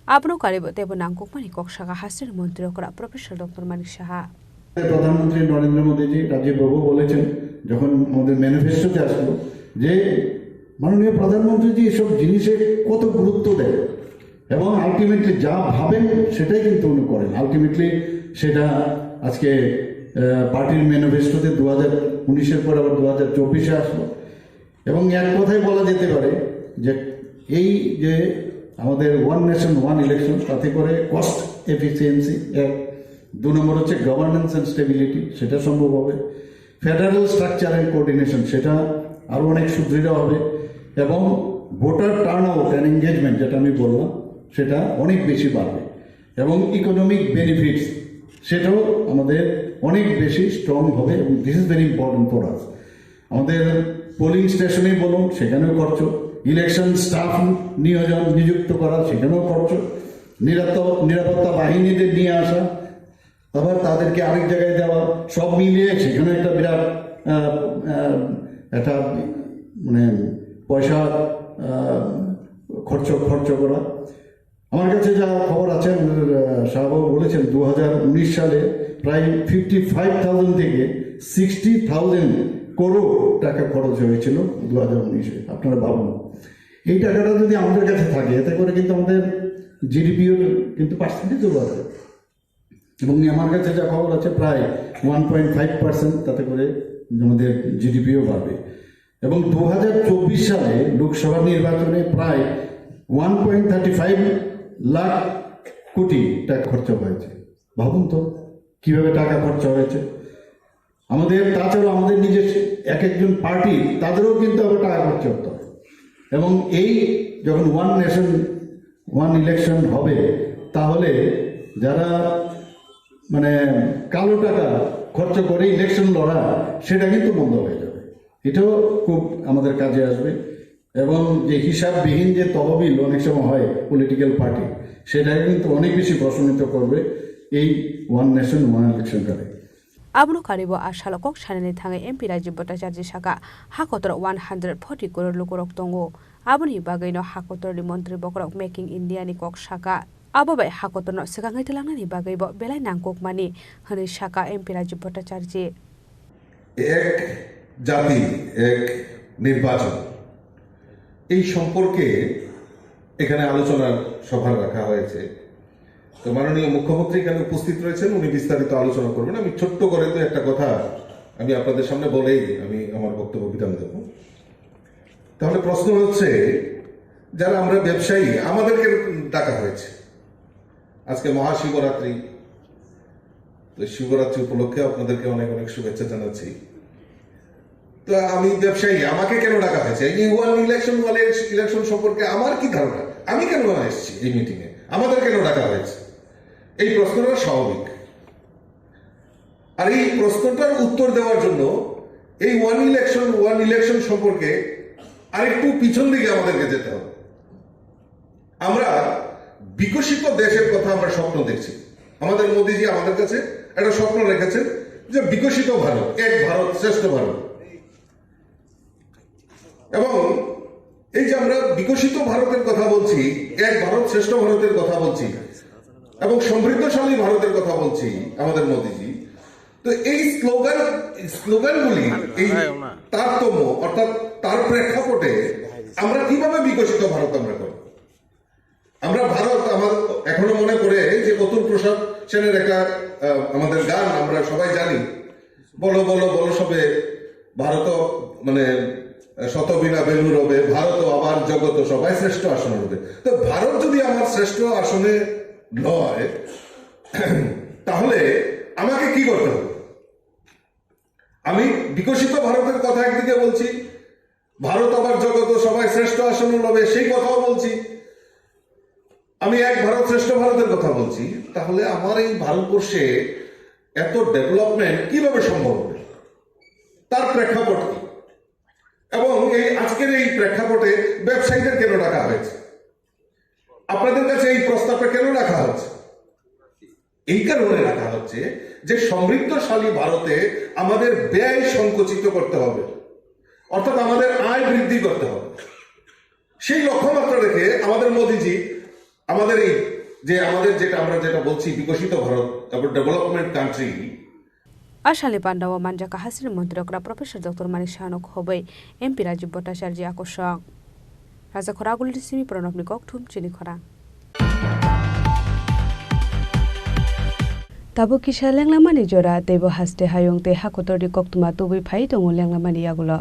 abono karibo teibo nangkukmani kok saka hasteni montri okra Professor Doctor Manik Saha. প্রধানমন্ত্রী নরেন্দ্র মোদীজি, রাজীব বাবু বলেছেন যখন আমাদের ম্যানিফেস্টোতে আসলো যে মাননীয় প্রধানমন্ত্রীজি এসব জিনিসে কত গুরুত্ব দেন এবং আলটিমেটলি যা ভাবেন সেটাই কিন্তু উনি করেন। আলটিমেটলি সেটা আজকে, আহ, পার্টির ম্যানিফেস্টোতে দু হাজার উনিশের পর আবার দু হাজার চব্বিশে আসলো। এবং এক কথায় বলা যেতে পারে যে এই যে আমাদের ওয়ান নেশন ওয়ান ইলেকশন, তাতে করে কস্ট এফিসিয়েন্সি এক, দু নম্বর হচ্ছে গভর্নেন্স অ্যান্ড স্টেবিলিটি, সেটা সম্ভব হবে। ফেডারেল স্ট্রাকচার অ্যান্ড কোঅর্ডিনেশন, সেটা আরও অনেক সুদৃঢ় হবে। এবং voter turn out and engagement, যেটা আমি বললাম, সেটা অনেক বেশি বাড়বে। এবং ইকোনমিক বেনিফিটস, সেটাও আমাদের অনেক বেশি স্ট্রং হবে। এবং this is very important for us. আমাদের পোলিং স্টেশনেই বলুন, সেখানেও খরচ, ইলেকশন স্টাফ নিয়োজন, নিযুক্ত করা, সেখানেও খরচ, নিরাপত্তা, নিরাপত্তা বাহিনীদের নিয়ে আসা, আবার তাদেরকে আরেক জায়গায় দেওয়া, সব মিলিয়ে সেখানে একটা বিরাট, আহ, আহ, একটা, মানে, পয়সা, আহ, খরচ, খরচ করা। আমার কাছে যা খবর আছে, আমাদের, আহ, শাহবাবু বলেছেন, দু হাজার উনিশ সালে প্রায় ফিফটি ফাইভ থাউজেন্ড থেকে সিক্সটি থাউজেন্ড করোড় টাকা খরচ হয়েছিল দু হাজার উনিশে। আপনারা ভাবুন, এই টাকাটা যদি আমাদের কাছে থাকে, এতে করে কিন্তু আমাদের জিডিপির কিন্তু পার্সেন্টেজও বাড়বে। এবং আমার কাছে যা খবর আছে, প্রায় ওয়ান পয়েন্ট ফাইভ পার্সেন্ট তাতে করে আমাদের জিডিপিও বাড়বে। এবং দু হাজার চব্বিশ সালে লোকসভা নির্বাচনে প্রায় one point thirty five lakh কোটি টাকা খরচ হয়েছে। ভাবুন তো, কিভাবে টাকা খরচ হয়েছে। আমাদের, তাছাড়া আমাদের নিজের এক একজন পার্টি, তাদেরও কিন্তু আবার টাকা খরচ করতে হয়। এবং এই যখন ওয়ান নেশন ওয়ান ইলেকশন হবে, তাহলে যারা, মানে, কালো টাকা খরচ করে ইলেকশন লড়া, সেটা কিন্তু বন্ধ হয়ে যাবে। এটাও খুব আমাদের কাজে আসবে। এবং যে হিসাববিহীন যে তহবিল অনেক সময় হয় পলিটিক্যাল পার্টি, সেটাকে কিন্তু অনেক বেশি প্রশমিত করবে এই ওয়ান নেশন ওয়ান ইলেকশন কালে। Abono karibo a salo kok sanani thangwi M P Rajiv Bhattacharya saka, ha kotor one hundred forty crore lukurok tongo. Aboni bagwino ha kotorni montri bokhorok Making India ni kok saka. Abo bai ha kotorno swkangwi twlangnani bagwibo belai nangkukmani, hwnwi saka M P Rajiv Bhattacharya. এক জাতি, এক নির্বাচন, এই সম্পর্কে এখানে আলোচনার সভা রাখা হয়েছে। তো মাননীয় মুখ্যমন্ত্রী এখানে উপস্থিত রয়েছেন, উনি বিস্তারিত আলোচনা করবেন। আমি ছোট্ট করে তো একটা কথা আমি আপনাদের সামনে বলেই আমি আমার বক্তব্য বিরাম দেব। তাহলে প্রশ্ন হচ্ছে, যারা আমরা ব্যবসায়ী, আমাদেরকে ডাকা হয়েছে। আজকে মহাশিবরাত্রি, তো শিবরাত্রি উপলক্ষে আপনাদেরকে অনেক অনেক শুভেচ্ছা জানাচ্ছি। তো আমি ব্যবসায়ী, আমাকে কেন ডাকা হয়েছে? এই ওয়ান ইলেকশন, ওয়ান ইলেকশন সম্পর্কে আমার কি ধারণা? আমি কেন এসেছি এই মিটিং এ? আমাদের কেন ডাকা হয়েছে? এই প্রশ্নটা স্বাভাবিক। আর এই প্রশ্নটার উত্তর দেওয়ার জন্য এই ওয়ান ইলেকশন, ওয়ান ইলেকশন সম্পর্কে আরেকটু পিছন দিকে আমাদেরকে যেতে হবে। আমরা বিকশিত দেশের কথা আমরা স্বপ্ন দেখছি। আমাদের মোদিজি আমাদের কাছে একটা স্বপ্ন রেখেছেন যে বিকশিত ভারত, এক ভারত, শ্রেষ্ঠ ভারত। এবং এই যে আমরা বিকশিত ভারতের কথা বলছি, এক ভারত শ্রেষ্ঠ ভারতের কথা বলছি, এবং সমৃদ্ধশালী ভারতের কথা বলছি আমাদের মোদিজি, তো এই স্লোগান, স্লোগানগুলি, এই তারতম্য, অর্থাৎ তার প্রেক্ষাপটে আমরা কিভাবে বিকশিত ভারত আমরা করব? আমরা ভারত, আমার এখনো মনে পড়ে যে অতুল প্রসাদ সেনের একটা, আহ, আমাদের গান আমরা সবাই জানি, "বলো বলো বলো সবে ভারত, মানে, শত বীণা বেণু রবে, ভারত আবার জগত সবাই শ্রেষ্ঠ আসন রবে।" তো ভারত যদি আমার শ্রেষ্ঠ আসনে নয়, তাহলে আমাকে কি করতে হবে? আমি বিকশিত ভারতের কথা একদিকে বলছি, ভারত আবার জগত সবাই শ্রেষ্ঠ আসনে রবে, সেই কথাও বলছি। আমি এক ভারত শ্রেষ্ঠ ভারতের কথা বলছি, তাহলে আমার এই ভারতবর্ষে এত ডেভেলপমেন্ট কিভাবে সম্ভব হবে? তার প্রেক্ষাপট কি? এবং এই আজকের এই প্রেক্ষাপটে ব্যবসায়ীদের কেন ডাকা হয়েছে? আপনাদের কাছে এই প্রস্তাবটা কেন রাখা হচ্ছে? এই কারণে রাখা হচ্ছে যে সমৃদ্ধশালী ভারতে আমাদের ব্যয় সংকুচিত করতে হবে, অর্থাৎ আমাদের আয় বৃদ্ধি করতে হবে। সেই লক্ষ্যমাত্রা রেখে আমাদের মোদিজি আমাদের এই যে, আমাদের যেটা, আমরা যেটা বলছি বিকশিত ভারত, তারপর development country, A salni pandao manjakha hasini montri okra Professor Doctor Manik Saha no khobwi M P Rajiv Bhattacharya kosong. Raja khoragulni simi Pranabni kokthum chini khorang. Tabuk kisa lenglamani jora, teibo haste hayung tei hakotorni koktwma tubui phai tongo lenglamani yagulo.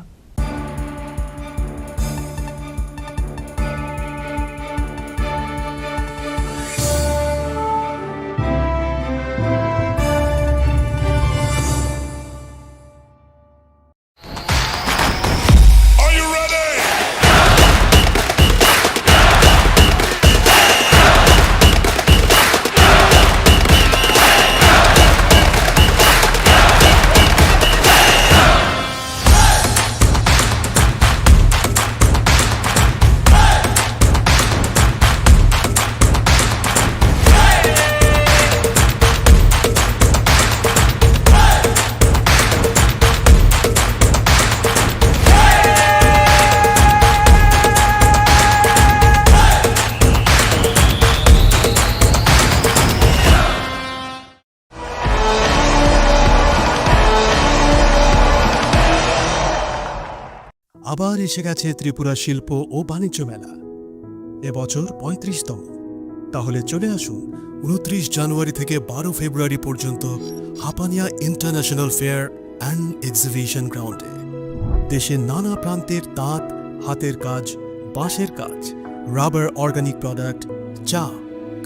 আবার এসে গেছে ত্রিপুরা শিল্প ও বাণিজ্য মেলা, এবছর পঁয়ত্রিশতম। তাহলে চলে আসুন ঊনত্রিশ জানুয়ারি থেকে বারো ফেব্রুয়ারি পর্যন্ত Hapania international fair and exhibition গ্রাউন্ডে। দেশের নানা প্রান্তের তাঁত, হাতের কাজ, বাঁশের কাজ, রাবার, অর্গানিক প্রোডাক্ট, চা,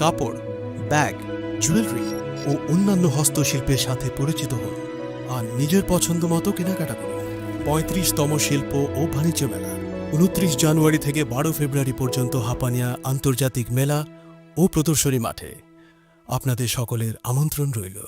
কাপড়, ব্যাগ, জুয়েলারি ও অন্যান্য হস্তশিল্পের সাথে পরিচিত হন আর নিজের পছন্দ মতো কেনাকাটা করুন। পঁয়ত্রিশতম শিল্প ও বাণিজ্য মেলা, ঊনত্রিশ জানুয়ারি থেকে বারো ফেব্রুয়ারি পর্যন্ত হাপানিয়া আন্তর্জাতিক মেলা ও প্রদর্শনী মাঠে। আপনাদের সকলের আমন্ত্রণ রইল।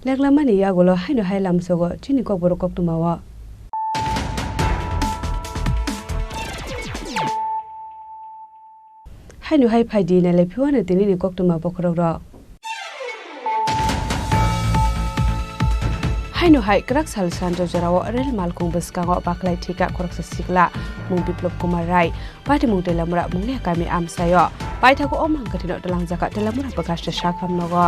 Leklamani yagulo haino hai lamsogo chini kokborok koktwmao. Haino hai phaidi nailai phiwano tinini koktwma bokhorokrok. Haino hai kwrak sal sanjo jorao rel malkhung bwskango bakhlai thika khoroksa sikla mung Biplop Kumar Rai. Patimung Telamura mungni kami amsaio. Paithago o mang kwthwino twlangjakha Telamura bwkhaste sakham nogo.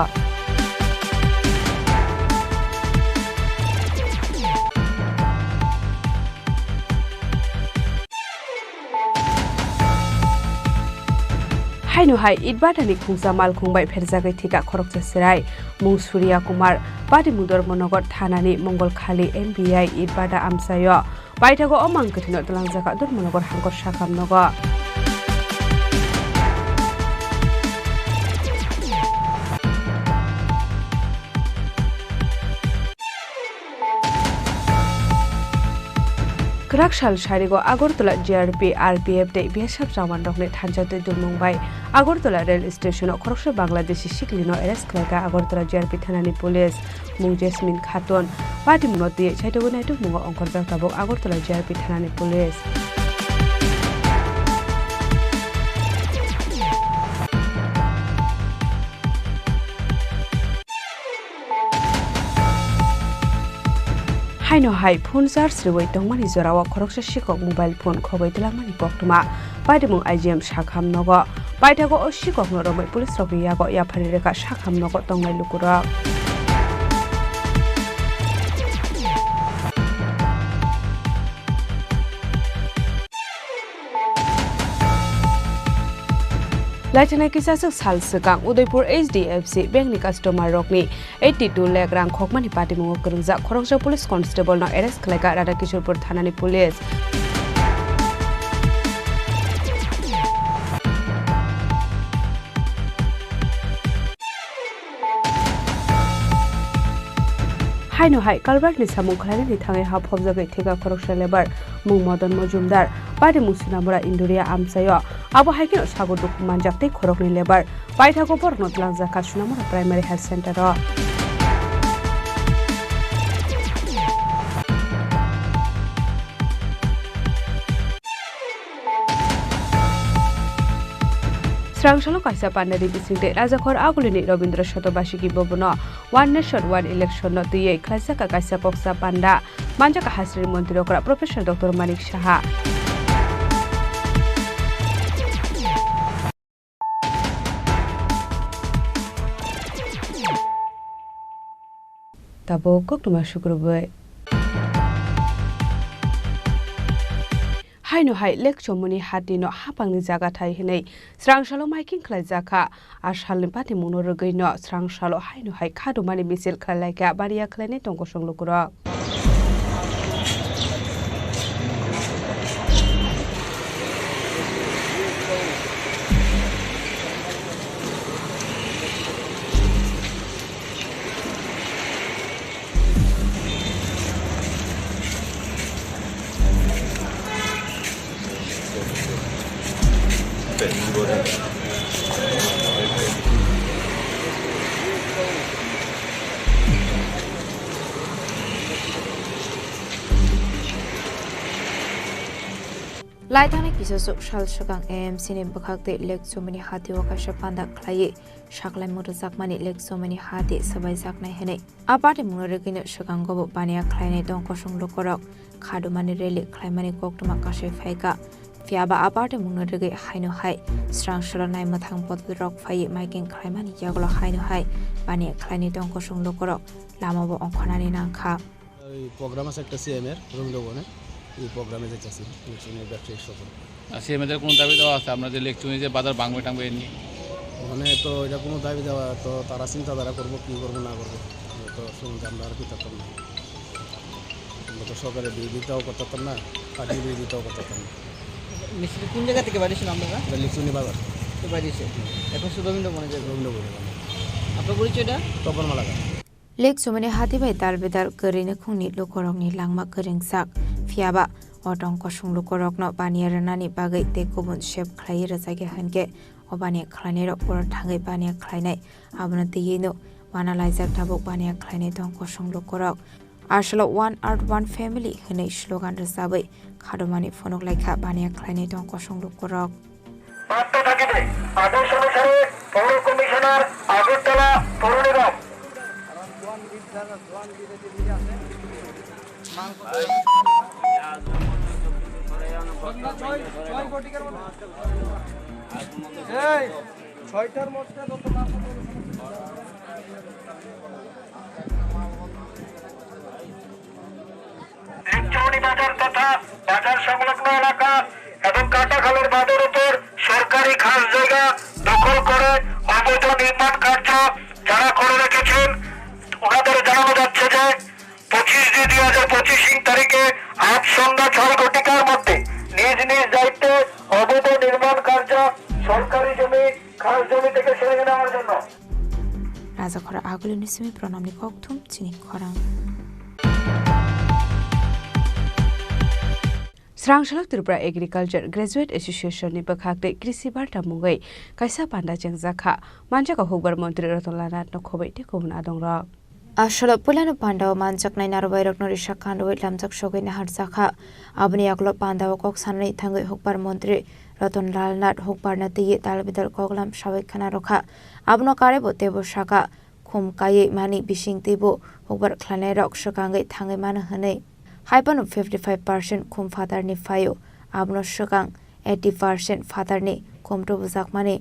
Haino hai Itbadani khungsa malkhung bai pherjagwi thika khoroksa chwrai mung Surya Kumar. Patimung Dharmanagar thanani Mongol khali M B I Itbada amsaio. Paithago o mang kwthwino twlangjakha Dharmanagar hangkor sakham nogo. Kwrak sal sarigo Agartala G R P, R P F tei B S F jawanrokni thansa twi dulmung bai Agartala rail station-o khoroksa Bangladeshi siklino arrest khlaikha Agartala G R P thanani police. Mung Jasmine Khatun. Patimungno twiwi saitugwi naitukmungo ongkhorjak tabuk Agartala G R P thanani police. Haino hai phone charge rwui tongmani jorao khoroksa sikok mobile phone khogwi twlangmani koktwma. Patimung I G M sakham nogo. Paithago o sikokno romwi police rokni yago yaphari rwkha sakham nogo tongnai lukurok. Laithana kisaswk sal swkang Udaipur H D F C Bank ni customer rokni eighty two lakh rang khokmani patimungo kwrwngjak khoroksa police constable no arrest khlaikha Radhakishorpur thanani police. Haino hai kalbarni samung khlainani thangwi ha phobjagwi thika khoroksa lebar mung Madan Majumdar, patimung Sunamura Induria amchaio. Abo hai kheno sago dukhu manjak tei khoroknwi lebar. Paithago borokno twlangjakha Sunamura Primary Health Center o. Srangsalo kaisa panda ri bisingtwi Rajakhor Agulini Rabindra Shotobashiki Bhavan-o One Nation One Election no twiwi khlaijak kaisa koksa panda manjak hasri montri okra Professor Doctor Manik Saha. Tabuk koktwma sukrubwi. Haino hai Lake Chomoni hati no hapangni jaga thai hinwi srangsalo maiking khlaijakha. A salni patimungno rwgwino srangsalo haino hai khadumani misil khlailaikha baniya khlainai tongkosong lukurok. Laithangni kisaswk sal swkang A M C ni bwkhak tei Lake Chomoni hati o kaisa panda khlaiwi saklaimung rwjakmani Lake Chomoni hati swbaijaknai hwnwi. A patimungno rwgwino swkango bo baniya khlainai tong kosong lukurok. Khadumani rally khlaimani koktwma kasui phaikha. Phiya ba a party mungno rwgwi haino hai srang salo naimwthang bodolrok phaiwi miking khlaimani yagulo haino hai baniya khlainai tong kosong lukurok lamao ongkhornani nangkha. এই প্রোগ্রাম আছে একটা সিএম এর রবীন্দ্র ভবনে, এই প্রোগ্রামে যাইতেছি, ইলেকশনের ব্যবসায়িক সফর। আর সিএম এদের কোনো দাবি দাওয়া আছে আপনাদের ইলেকশনে যে বাজার ভাঙবে টাঙবে এ নিয়ে? মানে তো এটা কোনো দাবি দাওয়া তো তারা চিন্তাধারা করবো, কি করবো না করবো, আমরা তো শুনতে আমরা আর কি করতাম না। আমরা তো সরকারের বিরোধিতাও করতাম না, পার্টির বিরোধিতাও করতাম না। মিছিল কোন জায়গা থেকে বাড়িয়েছেন আপনারা? এটা লিচুনি বাজার। তো বাড়িয়েছে। এখন শুধু রবীন্দ্র ভবনে যাবে। রবীন্দ্র ভবনে যাবে। আপনার পরিচয়টা? তপন Malakar. Lake chumani hati bai dal bedal kwrwini khungni lukurokni langma kwrwngjak, phiyaba o tong kosong lukurokno baniya rwnani bagwi tei kubun sep khlaiwi rwjakya hwnkhe, o baniya khlainairok borok thangwi baniya khlainai, abono twiwino wana laijak tabuk baniya khlainai tong kosong lukurok. Asolo One Earth One Family hwnwi slogan rwchabwi khadomani phunuk laikha baniya khlainai tong kosong lukurok. বাধ্য থাকিবে। আদেশ অনুসারে পৌর কমিশনার, আগরতলা পৌর নিগম। এই ছয়টার মধ্যে যত মাল সামান লিকচৌনি বাজার তথা বাজার সংলগ্ন এলাকা এবং কাটাখালের বাঁধের উপর সরকারি খাস জায়গা দখল করে অবৈধ নির্মাণ কার্য যারা করে রেখেছেন, ওনাদের জানানো যাচ্ছে যে পঁচিশ দুই দুই হাজার পঁচিশ ইং তারিখে আজ সন্ধ্যা ছয় ঘটিকার মধ্যে নিজ নিজ দায়িত্বে অবৈধ নির্মাণ কার্য সরকারি জমি, খাস জমি থেকে সরিয়ে নেওয়ার জন্য। Rajakhora agulini simi pranamni kokthum chini khorang. Srangsalok Tripura Agriculture Graduate Association ni bwkhak tei Krishi Barta mungwi kaisa panda chengjakha. Manjago hukbar montri Ratan Lal Nath no khobwi tei kubun adongrok. Asolo puilano pandao manjaknai narwbairokno risa khandwi lamjak sogwi naharjakha. Aboni yagulo pandao kok sanani thangwi hukbar montri Ratan Lal Nath hukbarno twiwi dalbidal koklam sawi khna rwkha. Abono karebo teibo saka, khum kaiwi mani bisingtwibo hukbar khlainairok swkangwi thangwi mano hwnwi. Haiphano fifty five percent khum phatarni phaio, abono swkang eighty percent phatarni khum tubujakmani.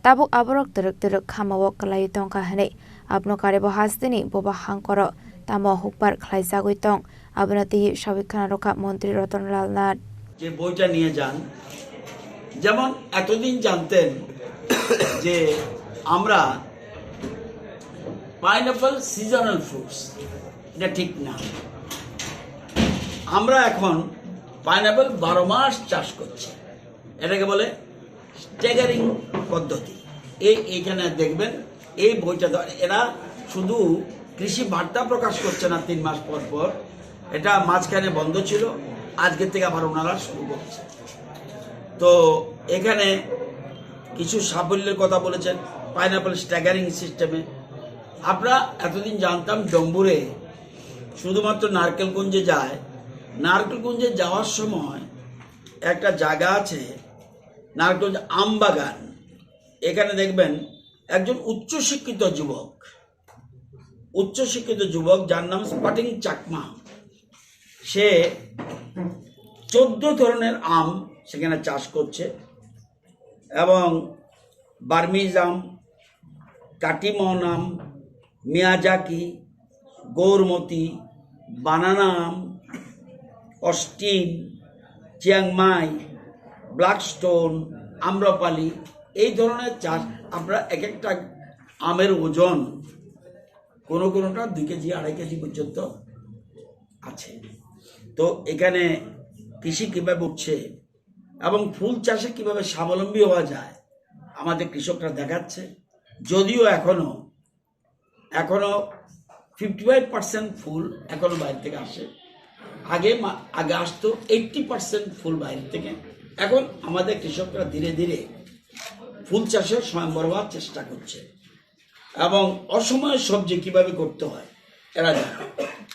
Tabuk aborok twrwk twrwk khamao kwlaiwi tongkha hwnwi abono karebo hasteni boba hangkoro tamo hukbar khlaijagwi tong, abono twiwi sawi khna rwkha montri Ratan Lal Nath. যে বইটা নিয়ে যান, যেমন এতদিন জানতেন যে আমরা pineapple seasonal fruits, এটা ঠিক না। আমরা এখন পাইনঅ্যাপল বারো মাস চাষ করছি, এটাকে বলে স্ট্যাগারিং পদ্ধতি। এই এখানে দেখবেন, এই বইটা তো এরা শুধু কৃষি বার্তা প্রকাশ করছে না তিন মাস পর পর, এটা মাঝখানে বন্ধ ছিল, আজকে থেকে আবার ওনারা শুরু করছে। তো এখানে কিছু সাফল্যের কথা বলেছেন পাইনঅ্যাপল স্ট্যাগারিং সিস্টেমে। আমরা এতদিন জানতাম ডম্বুরে শুধুমাত্র নারকেলগঞ্জে যায়, নারকেলগঞ্জে যাওয়ার সময় একটা জায়গা আছে নারকেলগঞ্জ আম বাগান, এখানে দেখবেন একজন উচ্চশিক্ষিত যুবক, উচ্চশিক্ষিত যুবক যার নাম স্পাটিং চাকমা, সে চোদ্দ ধরনের আম সেখানে চাষ করছে এবং বার্মিজ আম, কাটিমন আম, মিয়াজাকি, গৌরমতি, বানানা আম, অস্টিন, চিয়াংমাই, ব্ল্যাকস্টোন, আম্রপালি, এই ধরনের চাষ। আমরা এক একটা আমের ওজন কোনো কোনোটা দুই কেজি, আড়াই কেজি পর্যন্ত আছে। তো এখানে কৃষি কীভাবে উঠছে এবং ফুল চাষে কিভাবে স্বাবলম্বী হওয়া যায়, আমাদের কৃষকরা দেখাচ্ছে। যদিও এখনো, এখনো ফিফটি ফাইভ পার্সেন্ট ফুল এখনো বাইরে থেকে আসে। আগে মা-, আগে আসতো এইট্টি পার্সেন্ট ফুল বাইরে থেকে। এখন আমাদের কৃষকরা ধীরে ধীরে ফুল চাষে স্বয়ংবর হওয়ার চেষ্টা করছে এবং অসময়ে সবজি কিভাবে করতে হয় এরা জানে।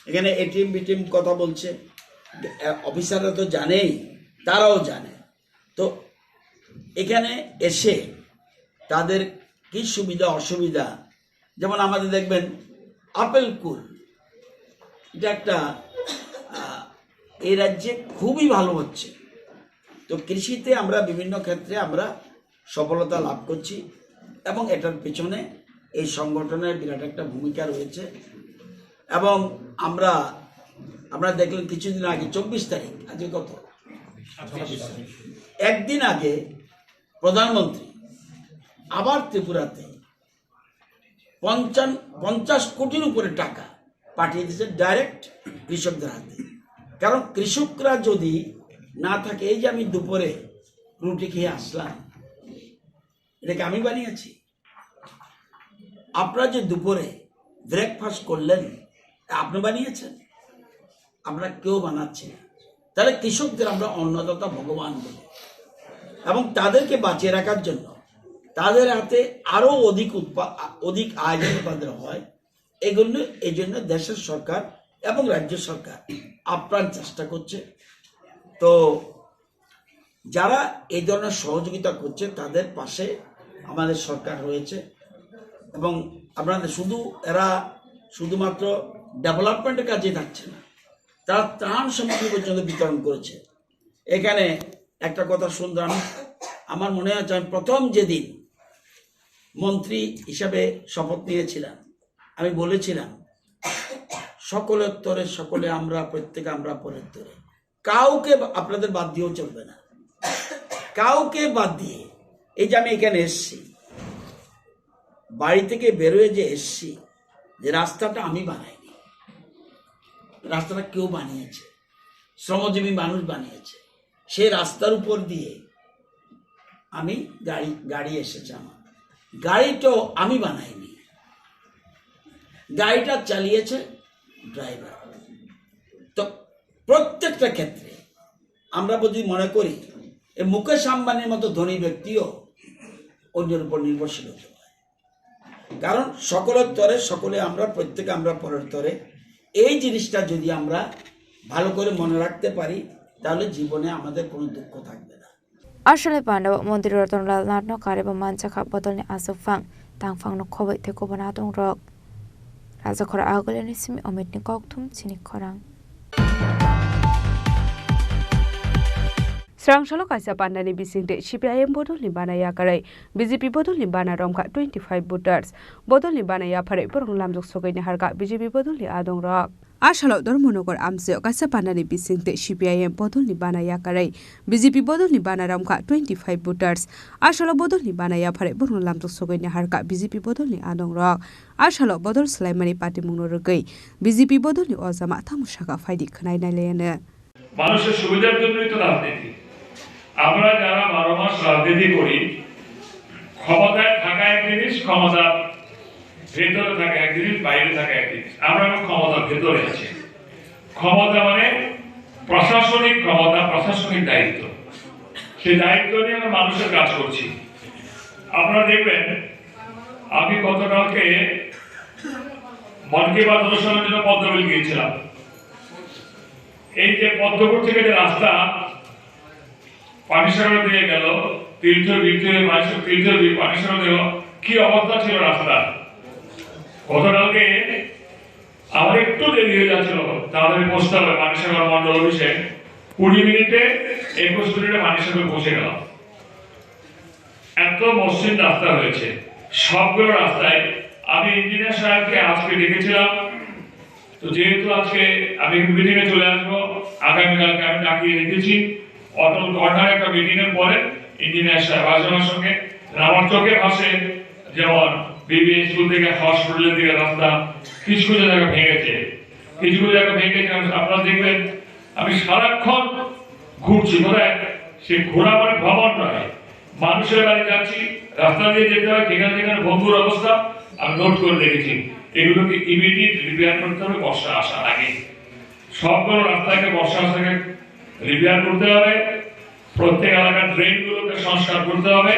এখানে এটিএম বিটিএম কথা বলছে, অফিসাররা তো জানেই, তারাও জানে। তো এখানে এসে তাদের কি সুবিধা অসুবিধা, যেমন আমাদের দেখবেন আপেল কুল, এটা একটা, আহ, এই রাজ্যে খুবই ভালো হচ্ছে। তো কৃষিতে আমরা বিভিন্ন ক্ষেত্রে আমরা সফলতা লাভ করছি এবং এটার পেছনে এই সংগঠনের বিরাট একটা ভূমিকা রয়েছে। এবং আমরা, আমরা দেখলেন কিছুদিন আগে, চব্বিশ তারিখ, আজকে কত? একদিন আগে প্রধানমন্ত্রী আবার ত্রিপুরাতে পঞ্চাশ, পঞ্চাশ কোটির উপরে টাকা পাঠিয়ে দিয়েছে ডাইরেক্ট কৃষকদের হাতে। কারণ কৃষকরা যদি না থাকে, এই যে আমি দুপুরে রুটি খেয়ে আসলাম, এটা কি আমি বানিয়েছি? আপনারা যে দুপুরে ব্রেকফাস্ট করলেন, তা আপনি বানিয়েছেন? আমরা কেউ বানাচ্ছি না। তাহলে কৃষকদের আমরা অন্নদাতা ভগবান বলি, এবং তাদেরকে বাঁচিয়ে রাখার জন্য তাদের হাতে আরো অধিক উৎপা-, অধিক আয় যেন তাদের হয়, এগুলো, এই জন্য দেশের সরকার এবং রাজ্য সরকার আপ্রাণ চেষ্টা করছে। তো যারা এই ধরনের সহযোগিতা করছে, তাদের পাশে আমাদের সরকার রয়েছে। এবং আপনাদের শুধু, এরা শুধুমাত্র ডেভেলপমেন্টের কাজে থাকছে না, তারা ত্রাণ সামগ্রী পর্যন্ত বিতরণ করেছে। এখানে একটা কথা শুনলাম, আমার মনে আছে, আমি প্রথম যেদিন মন্ত্রী হিসাবে শপথ নিয়েছিলাম, আমি বলেছিলাম, "সকলের তরে সকলে আমরা, প্রত্যেকে আমরা পরের তরে।" কাউকে বা-, আপনাদের বাদ দিয়েও চলবে না, কাউকে বাদ দিয়ে। এই যে আমি এখানে এসছি, বাড়ি থেকে বেরোয় যে এসছি, যে রাস্তাটা আমি বানাইনি, রাস্তাটা কেউ বানিয়েছে, শ্রমজীবী মানুষ বানিয়েছে। সেই রাস্তার উপর দিয়ে আমি গাড়ি, গাড়ি এসেছে আমার, গাড়িটাও আমি বানাইনি, গাড়িটা চালিয়েছে ড্রাইভার। তো প্রত্যেকটা ক্ষেত্রে আমরা যদি মনে করি, এই মুকেশ আম্বানির মতো ধনী ব্যক্তিও অন্যের উপর নির্ভরশীল হতে পারে, কারণ সকলের তরে সকলে আমরা, প্রত্যেকে আমরা পরের তরে। এই জিনিসটা যদি আমরা ভালো করে মনে রাখতে পারি, তাহলে জীবনে আমাদের কোনো দুঃখ থাকবে না। Aswkni pandao Montri Ratanlal Nathno karwi bo manjakha bodolni aswkphang, tangphangno khobwi tei kubun adongrok. Rajakhor Agulini simi Omitni kokthum chini khorang. Srangsalo kaisa pandani bisingtwi C P I M bodolni bana yakarwi B J P bodolni bana romkha twenty five voters. Bodolni bana yapharwi borokno lamjak sogwi naharkha B J P bodolni adongrok. Asalo Dharmanagar amchaio kaisa pandani bisingtwi C P I M bodolni bana yakarwi B J P bodolni bana romkha twenty five voters. Asalo bodolni bana yapharwi borokno lamjak sogwi naharkha B J P bodolni adongrok. Asalo bodol swlaimani patimungno rwgwi B J P bodolni ojama tamo sakha phaidi khwnai nailayano. মানুষের সুবিধার জন্যই তো রাজনীতি। আমরা যারা বারো মাস রাজনীতি করি, ক্ষমতায় থাকা এক জিনিস, ক্ষমতার ভেতরে থাকা এক জিনিস, বাইরে থাকা এক জিনিস। আমরা এখন ক্ষমতার ভেতরে আছি। ক্ষমতা মানে প্রশাসনিক ক্ষমতা, প্রশাসনিক দায়িত্ব। সেই দায়িত্ব নিয়ে আমরা মানুষের কাজ করছি। আপনারা দেখবেন, আমি গতকালকে মন কি বাত অনুষ্ঠানের জন্য পদ্মবিল গিয়েছিলাম। এই যে পদ্মপুর থেকে যে রাস্তা পানিসাগর দিয়ে গেল, তীর্থ বৃদ্ধি হয়ে পানিসাগর, তীর্থ দিয়ে পানিসাগর গেল, কি অবস্থা ছিল রাস্তা? গতকালকে আমার একটু দেরি হয়ে যাচ্ছিল, তাড়াতাড়ি পৌঁছতে হবে পানিসাগর মন্ডল অফিসে। কুড়ি মিনিটে, একুশ মিনিটে পানিসাগর পৌঁছে গেলাম। এত মসৃণ রাস্তা হয়েছে, সবগুলো রাস্তায়। আমি ইঞ্জিনিয়ার সাহেবকে আজকে ডেকেছিলাম, তো যেহেতু আজকে আমি মিটিংয়ে চলে আসবো, আগামীকালকে আমি ডাকিয়ে রেখেছি। অটল কর্নার একটা মিটিংয়ের পরে ইঞ্জিনিয়ার সাহেব আসবেন আমার সঙ্গে। আর আমার চোখে ভাসে, যেমন বিবি স্কুল থেকে হসপিটালের দিকে রাস্তা, কিছু কিছু জায়গা ভেঙেছে, কিছু কিছু জায়গা ভেঙেছে। আমি, আপনারা দেখবেন, আমি সারাক্ষণ ঘুরছি। কোথায়? সে ঘোরা মানে ভ্রমণ নয়, মানুষের বাড়ি যাচ্ছি, রাস্তা দিয়ে যেতে হয়, যেখানে যেখানে ভঙ্গুর অবস্থা আমি নোট করে রেখেছি। এগুলোকে ইমিডিয়েট রিপেয়ার করতে হবে বর্ষা আসার আগে। সবগুলো রাস্তাকে বর্ষা আসার আগে রিপেয়ার করতে হবে। প্রত্যেক এলাকার ড্রেনগুলোকে সংস্কার করতে হবে।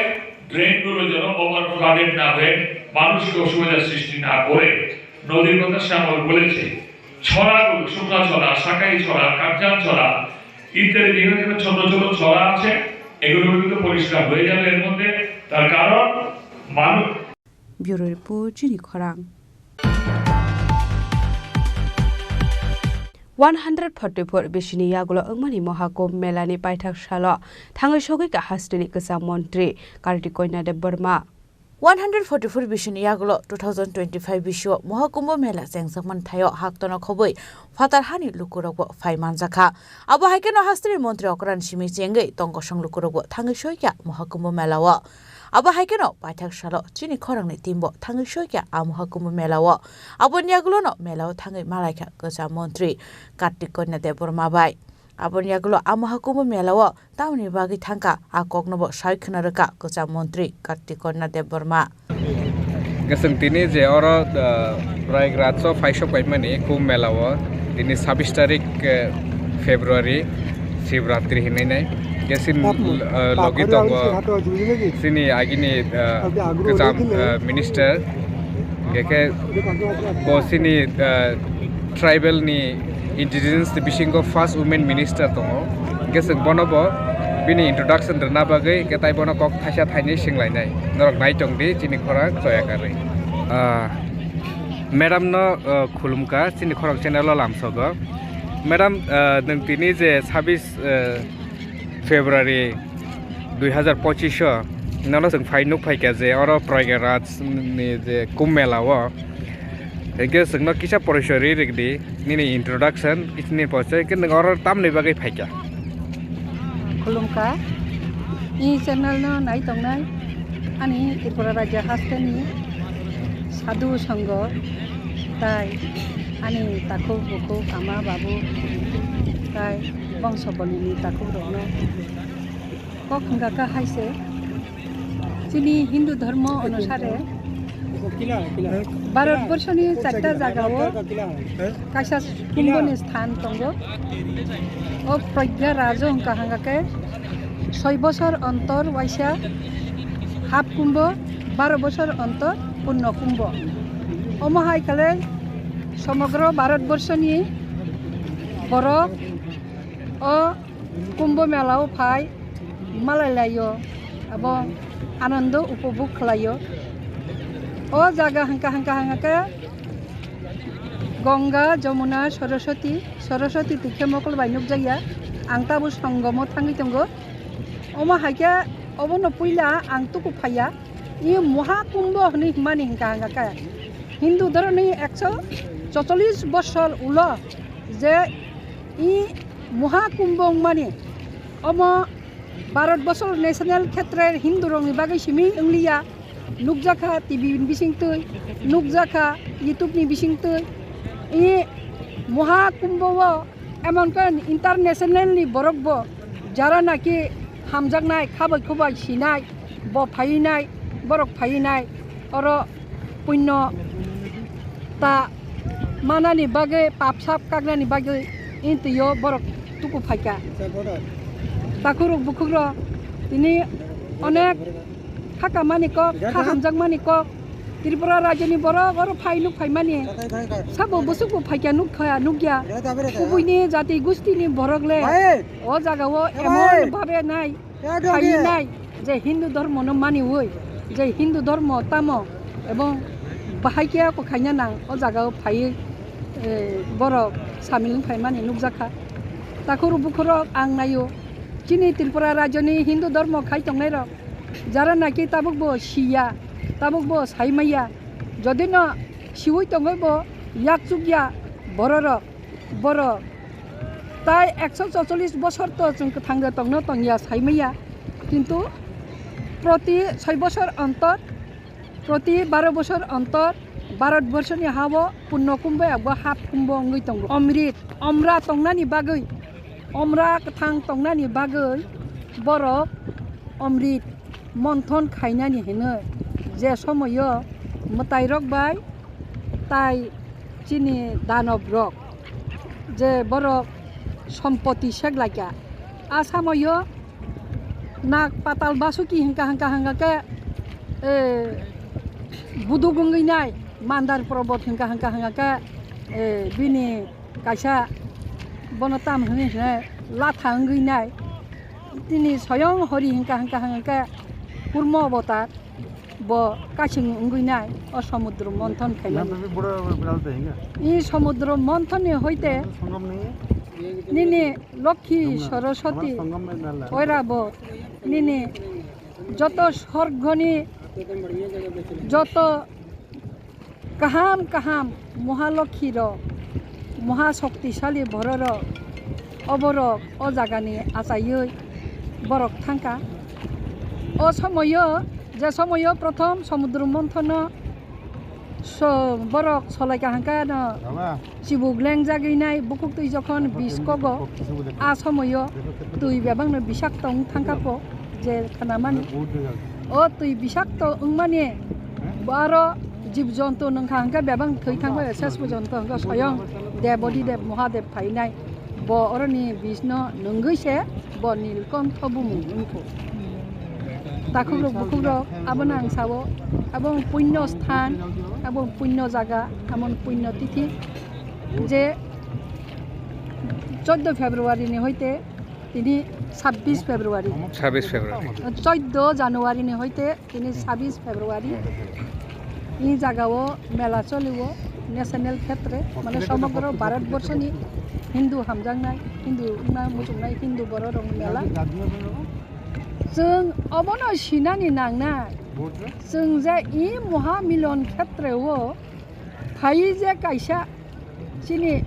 ড্রেনগুলো যেন ওভার ফ্লাডেড না হয়ে মানুষকে অসুবিধার সৃষ্টি না করে। নদীর কথা শ্যামল বলেছে, ছড়াগুলো, শুক্লা ছড়া, সাকাই ছড়া, কাঞ্চান ছড়া ইত্যাদি বিভিন্ন বিভিন্ন ছোট ছোট ছড়া আছে, এগুলো কিন্তু পরিষ্কার হয়ে যাবে এর মধ্যে। তার কারণ মানুষ Bureau Report, Chini Khorang. One hundred forty-four bisini yagulo wngmani Mohakumbh Mela ni paithak salo thangwi sogwi kha hasteni kwcham montri Kartik Konya Debbarma. One hundred forty-four bisini yagulo two thousand twenty-five bisio Mohakumbh Mela chengjakmani thaio haktono khobwi phatar hani lukurokbo phai manjakha. Abo hai kheno hasteni montri okran simi chengwi tongkosong lukurokbo thangwi soi kha Mohakumbh Mela o. Abo hai kheno paithak salo chini khorangni team bo thangwi soi kha a Mohakumbh Mela o. Aboni yagulono mela o thangwi malai kha kwcham montri Kartik Konya Debbarma bai. Aboni yagulo a Mohakumbh Mela o tamoni bagwi thangkha a kokno bo sai khna rwkha kwcham montri Kartik Konya Debbarma. Hwnkhe chwng tini je oro, ah, Prayagraj o phaisok paimani Kumbh Mela o tini sabbish tarik, eh, February Shivratri hinwi nai. Hwnkhe chini, ah, logi tongo chini agini, ah, kwcham, ah, minister. Hwnkhe khe bo chini, ah, tribal ni indigenous ni bisingo first women minister tongo. Hwnkhe chwng bono bo bini introduction rwna bagwi hwnkhe tai bono kok thaisa thainwi swnglainai. Norok nai tong di chini khorang choya karwi. Ah, madam no, ah, khulumkha chini khorang channel o lamsogo. Madam, ah, nwng tini je sabbish, ah, February dui hazar pochish o nono chwng phai nuk phaikha je oro Prayagraj ni je Kumbh Mela o. Hwnkhe chwngno kisa porichoi rwi rwdi, nini introduction, kisa nini porichoi, hwnkhe nwng oro tamni bagwi phaikha? Khulumkha, i channel no nai tongnai ani Tripura rajya hasteni sadhu songho tai ani takhuk bukhuk ama babu tai bongso bolini takhukrokno kok hwnkha kha hai se, chini Hindu dhormo onusare Bharat borshoni charta jagao kaisa kumbhoni sthan tongo. O Prayagraj o hwnkha hwnkha khe soi bosor ontor waisa hap kumbho, baro bosor ontor punno kumbho. Omo hai khe le somogro Bharat borshoni borok o Kumbh Mela o phai malai laio, abo anando upobhog khlaio. O jaga hwnkha, hwnkha, hwnkha khe Ganga, Jamuna, Saraswati, Saraswati twi khe mokol bai nukjakya. Ang tabuk songomo thangwi tongo. Omo hai khe obono puila ang tuku phaiya. I Mohakumbho hwnwi hwnmani hwnkha, hwnkha khe Hindu dhoromni ekso chocholish bosor ulo je i Mohakumbho wngmani, omo Bharat bosor national khetre Hindu rokni bagwi simi wngliya, nukjakha T V ni bisingtwi, nukjakha YouTube ni bisingtwi. I Mohakumbho o emon khe international ni borok bo jara naki hamjaknai, khabai khubai sinai, bo phainai, borok phainai, oro punno ta manani bagwi, pap sap kaknani bagwi intwio borok tuku phaikha. Takhurok bukhukrok tini onek kha kamani kok, kha hamjakmani kok. Tripura rajyoni borok oro phai nuk phaimani. Sabo bwswkbo phaikha, nuk kha, nukya. Kubuini jati gustini borok le o jagao emon bhabe nai. Khainai je Hindu dhormono maniwi, je Hindu dhormo tamo ebong bahai khe ako khaina nang o jagao phaiwi, eh, borok samil wng phaimani nukjakha. Takhurok bukhurok ang naio, chini Tripura rajyoni Hindu dhormo khai tongnairok jara naki tabukbo siya, tabukbo saimaya, jodino siwi tongwibo yakchukya bororok. Borok tai ekso chocholish bosor to chwng kwthang de tongno tongya saimaya, kintu proti soi bosor ontor, proti baro bosor ontor Bharat borshoni hao punno kumbho abo hap kumbho wngwi tongo. Omrit, omra tongnani bagwi, omra kwthang tongnani bagwi borok omrit monthon khainani hinwi je somoio mwtairok bai tai chini danob rok je borok sompoti seklaikha, a samoio nak patal basuki hingka hingka hingka khe, eh, buduk wngwi nai, mandar probot hingka hingka hingka khe, eh, bini kaisa bono tam hwnwi hwnwi latha wngwi nai, tini soyong hori hingka hingka hingka khe kurmo avatar. Bo kasing wngwi nai o somudro monthon khaimani. I somudro monthon ni hoite nini Lokhi Saraswati oira bo nini joto sorgoni joto kaham kaham Mahalokhi rok, Mahashaktisali bororok, oborok o jagani achaiwi borok thangkha. O somoyo, je somoyo prothom somudro monthono so-, borok solaikha hangkha no chibuk lengjagwi nai bukhuk twi jokhon bis kogo, a somoyo twi bebakno bisakto wng thangkha po je khanamani. O twi bisakto wngmani bo aro jib jonto nungkha hwnkhe bebak thwi thangbai ses porjonto hwnkhe soyong Debodi Deb Mahadev phainai bo oroni bisno nungwi se bo Nilkontho bumung wngkho. Takhukrok bukhukrok abono ang sao abo punyo sthan abo punyo jaga amo punyo tithi je choddo February ni hoite tini sabbish February. Sabbish February. Choddo January ni hoite tini sabbish February. I jagao mela choliwo national khetre, mane somogro Bharat borso ni Hindu hamjaknai, Hindu wngna muchungnai Hindu borok rok mela. Chwng obono sinani nangnai. Chwng je i Mahamilon khetre o phai je kaisa chini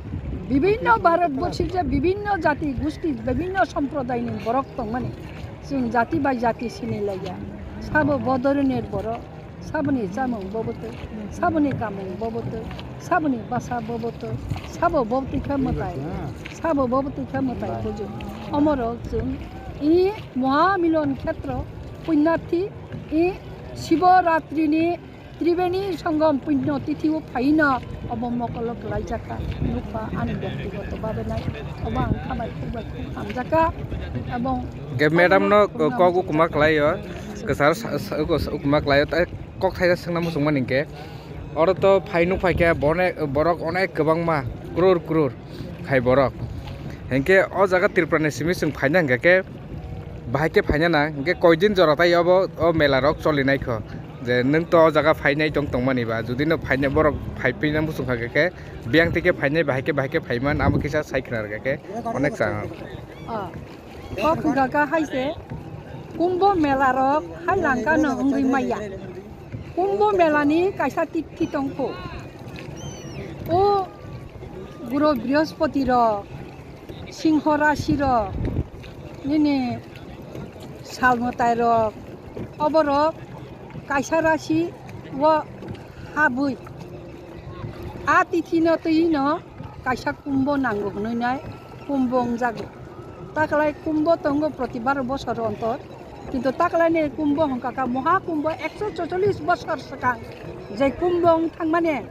bibinno Bharat borsi je bibinno jati gusti, bibinno somprodai ni borok tongmani. Chwng jati bai jati sini laiya. Sabo bodoriner borok, saboni chamung bobotwi, saboni kamung bobotwi, saboni basa bobotwi, sabo bobotwi khe mwtai, sabo bobotwi khe mwtai bujo. Omorok chwng i Mahamilon khetro punyarthi i Shibo Ratri ni Tribeni Songom punyo tithi o phaino obo mokolo kwlaijakha, nukha ani byaktigoto babe nai, obo ang khabai khukbai khuk hamjakha, ebong Ge madam no kok ukuma kwlaio, kwchar sa-, sa-, ukuma kwlaio, tai kok thaisa swngna muchungmani hinkhe, oro to phai nuk phaikha, bone-, borok onek kwbangma, crore crore khai borok, hinkhe o jaga Tripura ni simi chwng phaina hinkhe khe, bahai khe phaina nang, hinkhe koidin jora tai obo o mela rok cholinai kho. Je nwng to o jaga phainai tong tongmani ba, jodi no phainai borok phai pina muchung kha khe, biyang twi khe phainai bahai khe bahai khe phaiman amo kisa sai khna rwkha khe onek chang. Ah, kok hwnkha kha hai se Kumbho mela rok hai langka no wngwi maya. Kumbho mela ni kaisa tithi tong kho. O guro Brihaspati rok Singho rasi rok, nini sal mwtai rok, oborok kaisa rasi o habwi a tithi no twi no kaisa Kumbho nango hwnwi nai Kumbho wngjago. Taklai Kumbho tongo proti baro bosor ontor, kintu taklai ni Kumbho hwnkha kha Moha Kumbho ekso chocholish bosor swkang je Kumbho wng thangmani.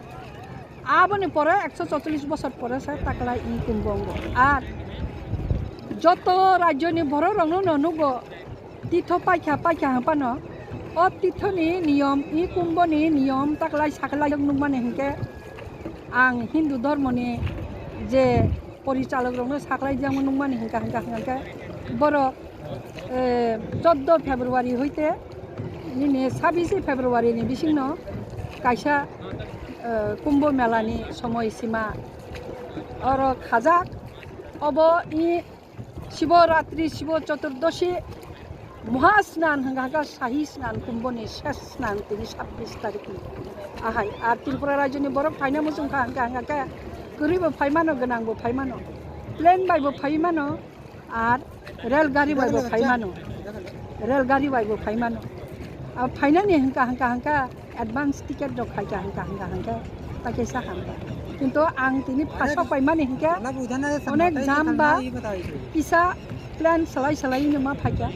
Aboni pore ekso chocholish bosor pore se taklai i Kumbho wngo. Ar joto rajyoni borok rokno no nugo, titho paikha, paikha hwnphano. O tithoni niyom, i Kumbhoni niyom taklai saklai nukmani hinkhe ang Hindu dhormoni je porichalok rokno saklai jagwi nukmani hinkha, hinkha, hinkha khe borok eh, choddo February hoite nini sabbish February ni bisingno kaisa, eh, Kumbho Mela ni somoi sima oro khajak. Obo i Shibo Ratri, Shibo Choturdoshi, Moha Snan hwnkha kha, Sahi Snan, Kumbho ni ses snan tini sabbish tarik ni ahai. Ar Tripura rajyo ni borok phaina muchung kha hwnkha, hwnkha khe kwrwi bo phai mano, gwnang bo phai mano, plane bai bo phai mano. Ar rel gari bai bo phai mano, rel gari bai bo phai mano. A phainani hwnkha, hwnkha, hwnkha advance ticket rok khaikha, hwnkha, hwnkha, hwnkha ta khe sa hamkha. Kintu ang tini phasok paimani hinkhe onek jam ba kisa plan salai salai no ma phaikha.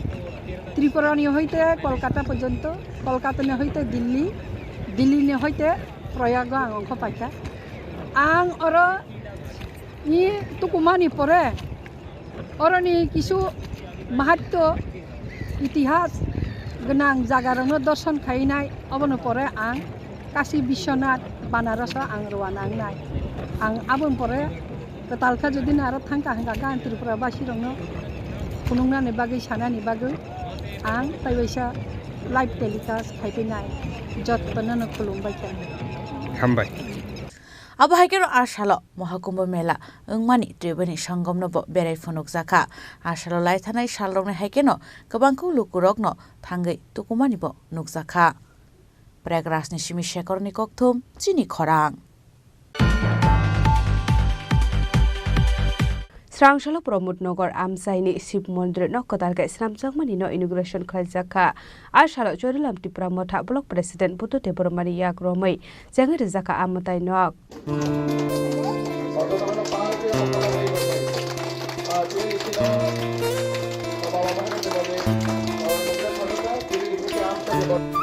Tripura ni hoite Kolkata porjonto, Kolkata ni hoite Delhi, Delhi ni hoite Prayago ang ongkho paikha. Ang oro ni tukumani pore oroni kisu mahatto itihas gwnang jagarokno dorson khainai, obono pore ang Kashi Biswanath Banaroso ang rwna wngnai. Ang aboni pore kwtal khe jodi no aro thangkha hwnkha khe ang Tripura basirokno phunuknani bagwi, sanani bagwi ang taibaisa Live telecast khaipinai jottono no khulumbai kha. Hambai. Abo hai kheno a salo Mahakumbh Mela wngmani Triboni Sangomno bo berai phunukjakha. A salo lai thanai salrokni hai kheno kwbangkuk lukurokno thangwi tukumani bo nukjakha. Prayagrajni simi Shekhorni kokthum, chini khorang. Srangsalo Pramod Nagar amchaini Shiv Mondir no kwtal khe swnamjakmani no inauguration khlaijak kha. A salo Chorilam Tipra Motha Block President Buddha Debbarmani yak romwi chengwi rijak kha a mwtai nok.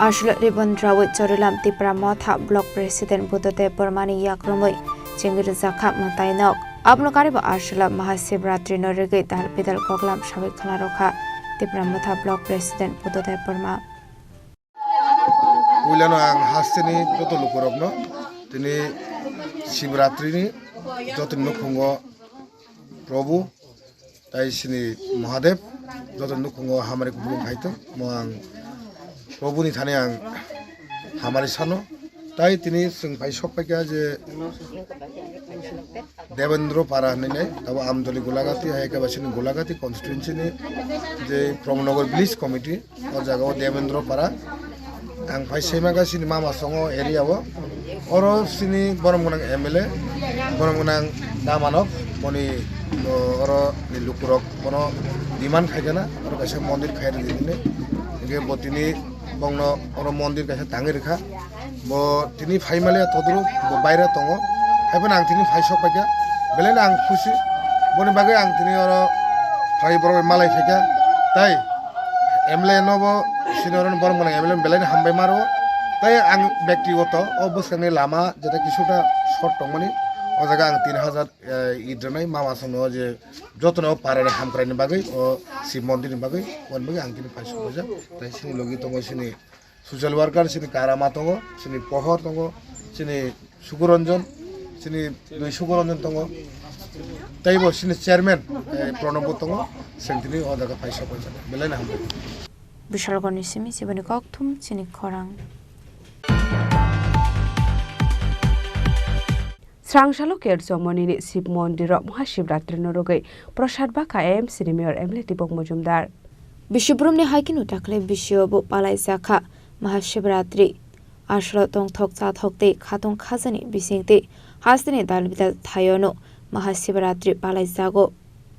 Aswk ribbon rawi Chorilam Tipra Motha Block President Buddhadev Bormani yakromwi chengwi rijak kha mwtai nok. Abono karibo aswk Mahashivratri no rigwi dal bidal koklam sawi khwlarokha Tipra Motha Block President Buddhadev Borma. Puilano ang hasteni joto lukurokno tini Shivratrini joto nukhungo Prabhu tai sini Mahadev joto nukhungo hamari kubulung khaito mo ang Prabhu ni thani ang hamari sano tai tini chwng phai sok phaikha je Devendra Para hinwi nai, abo Amdoli Golagati, hai khe ba sini Golagati constituency ni je Pramnagar Village Committee, o jaga o Devendra Para. Ang phai saimankha sini mama songo area o. Oro sini borom gwnang M L A, borom gwnang damanok, boni, o, oro ni lukurok bono demand khaikha na, oro kaisa mondir khai rwdi hinwi. Hingke bo tini bongno oro mondir kaisa tangwi rwkha. Bo tini phaimaliya todoro bo baire tongo. Haiphano ang tini phai sok phaikha. Belai no ang khusi. Boni bagwi ang tini oro phai borok bai malai phaikha. Tai M L A no bo sini oro borok mwnang M L A belai no hambai maro. Tai ang bektigoto o bwskangni lama jeta kisuta short tongmani o jaga ang tin hajar, eh, id rwnai mama songno je jotono o parani hamkraini bagwi o Shiv mondirni bagwi boni bagwi ang tini phai sok phaijak. Tai sini logi tongo sini social worker, sini Karama tongo, sini Pohor tongo, sini Sukuranjan, sini Dui Sukuranjan tongo, teibo sini chairman, eh, Pranab bo tongo, sengtini o jaga phai sok phaijak, belai no hambai. Bishalgarhni simi siboni kokthum chini khorang. Srangsalo Kerchomoni ni Shiv Mondir o Mahashivratri no rwgwi prasad bakha A M C ni Mayor M L A Deepak Majumdar. Bisibrumni hai kheno dakhli bisio bo palaijakha Mahashivratri. Aswk tongthok chathok tei khatung khajani bising tei hasteni dal bidal thaiono Mahashivratri palaijago.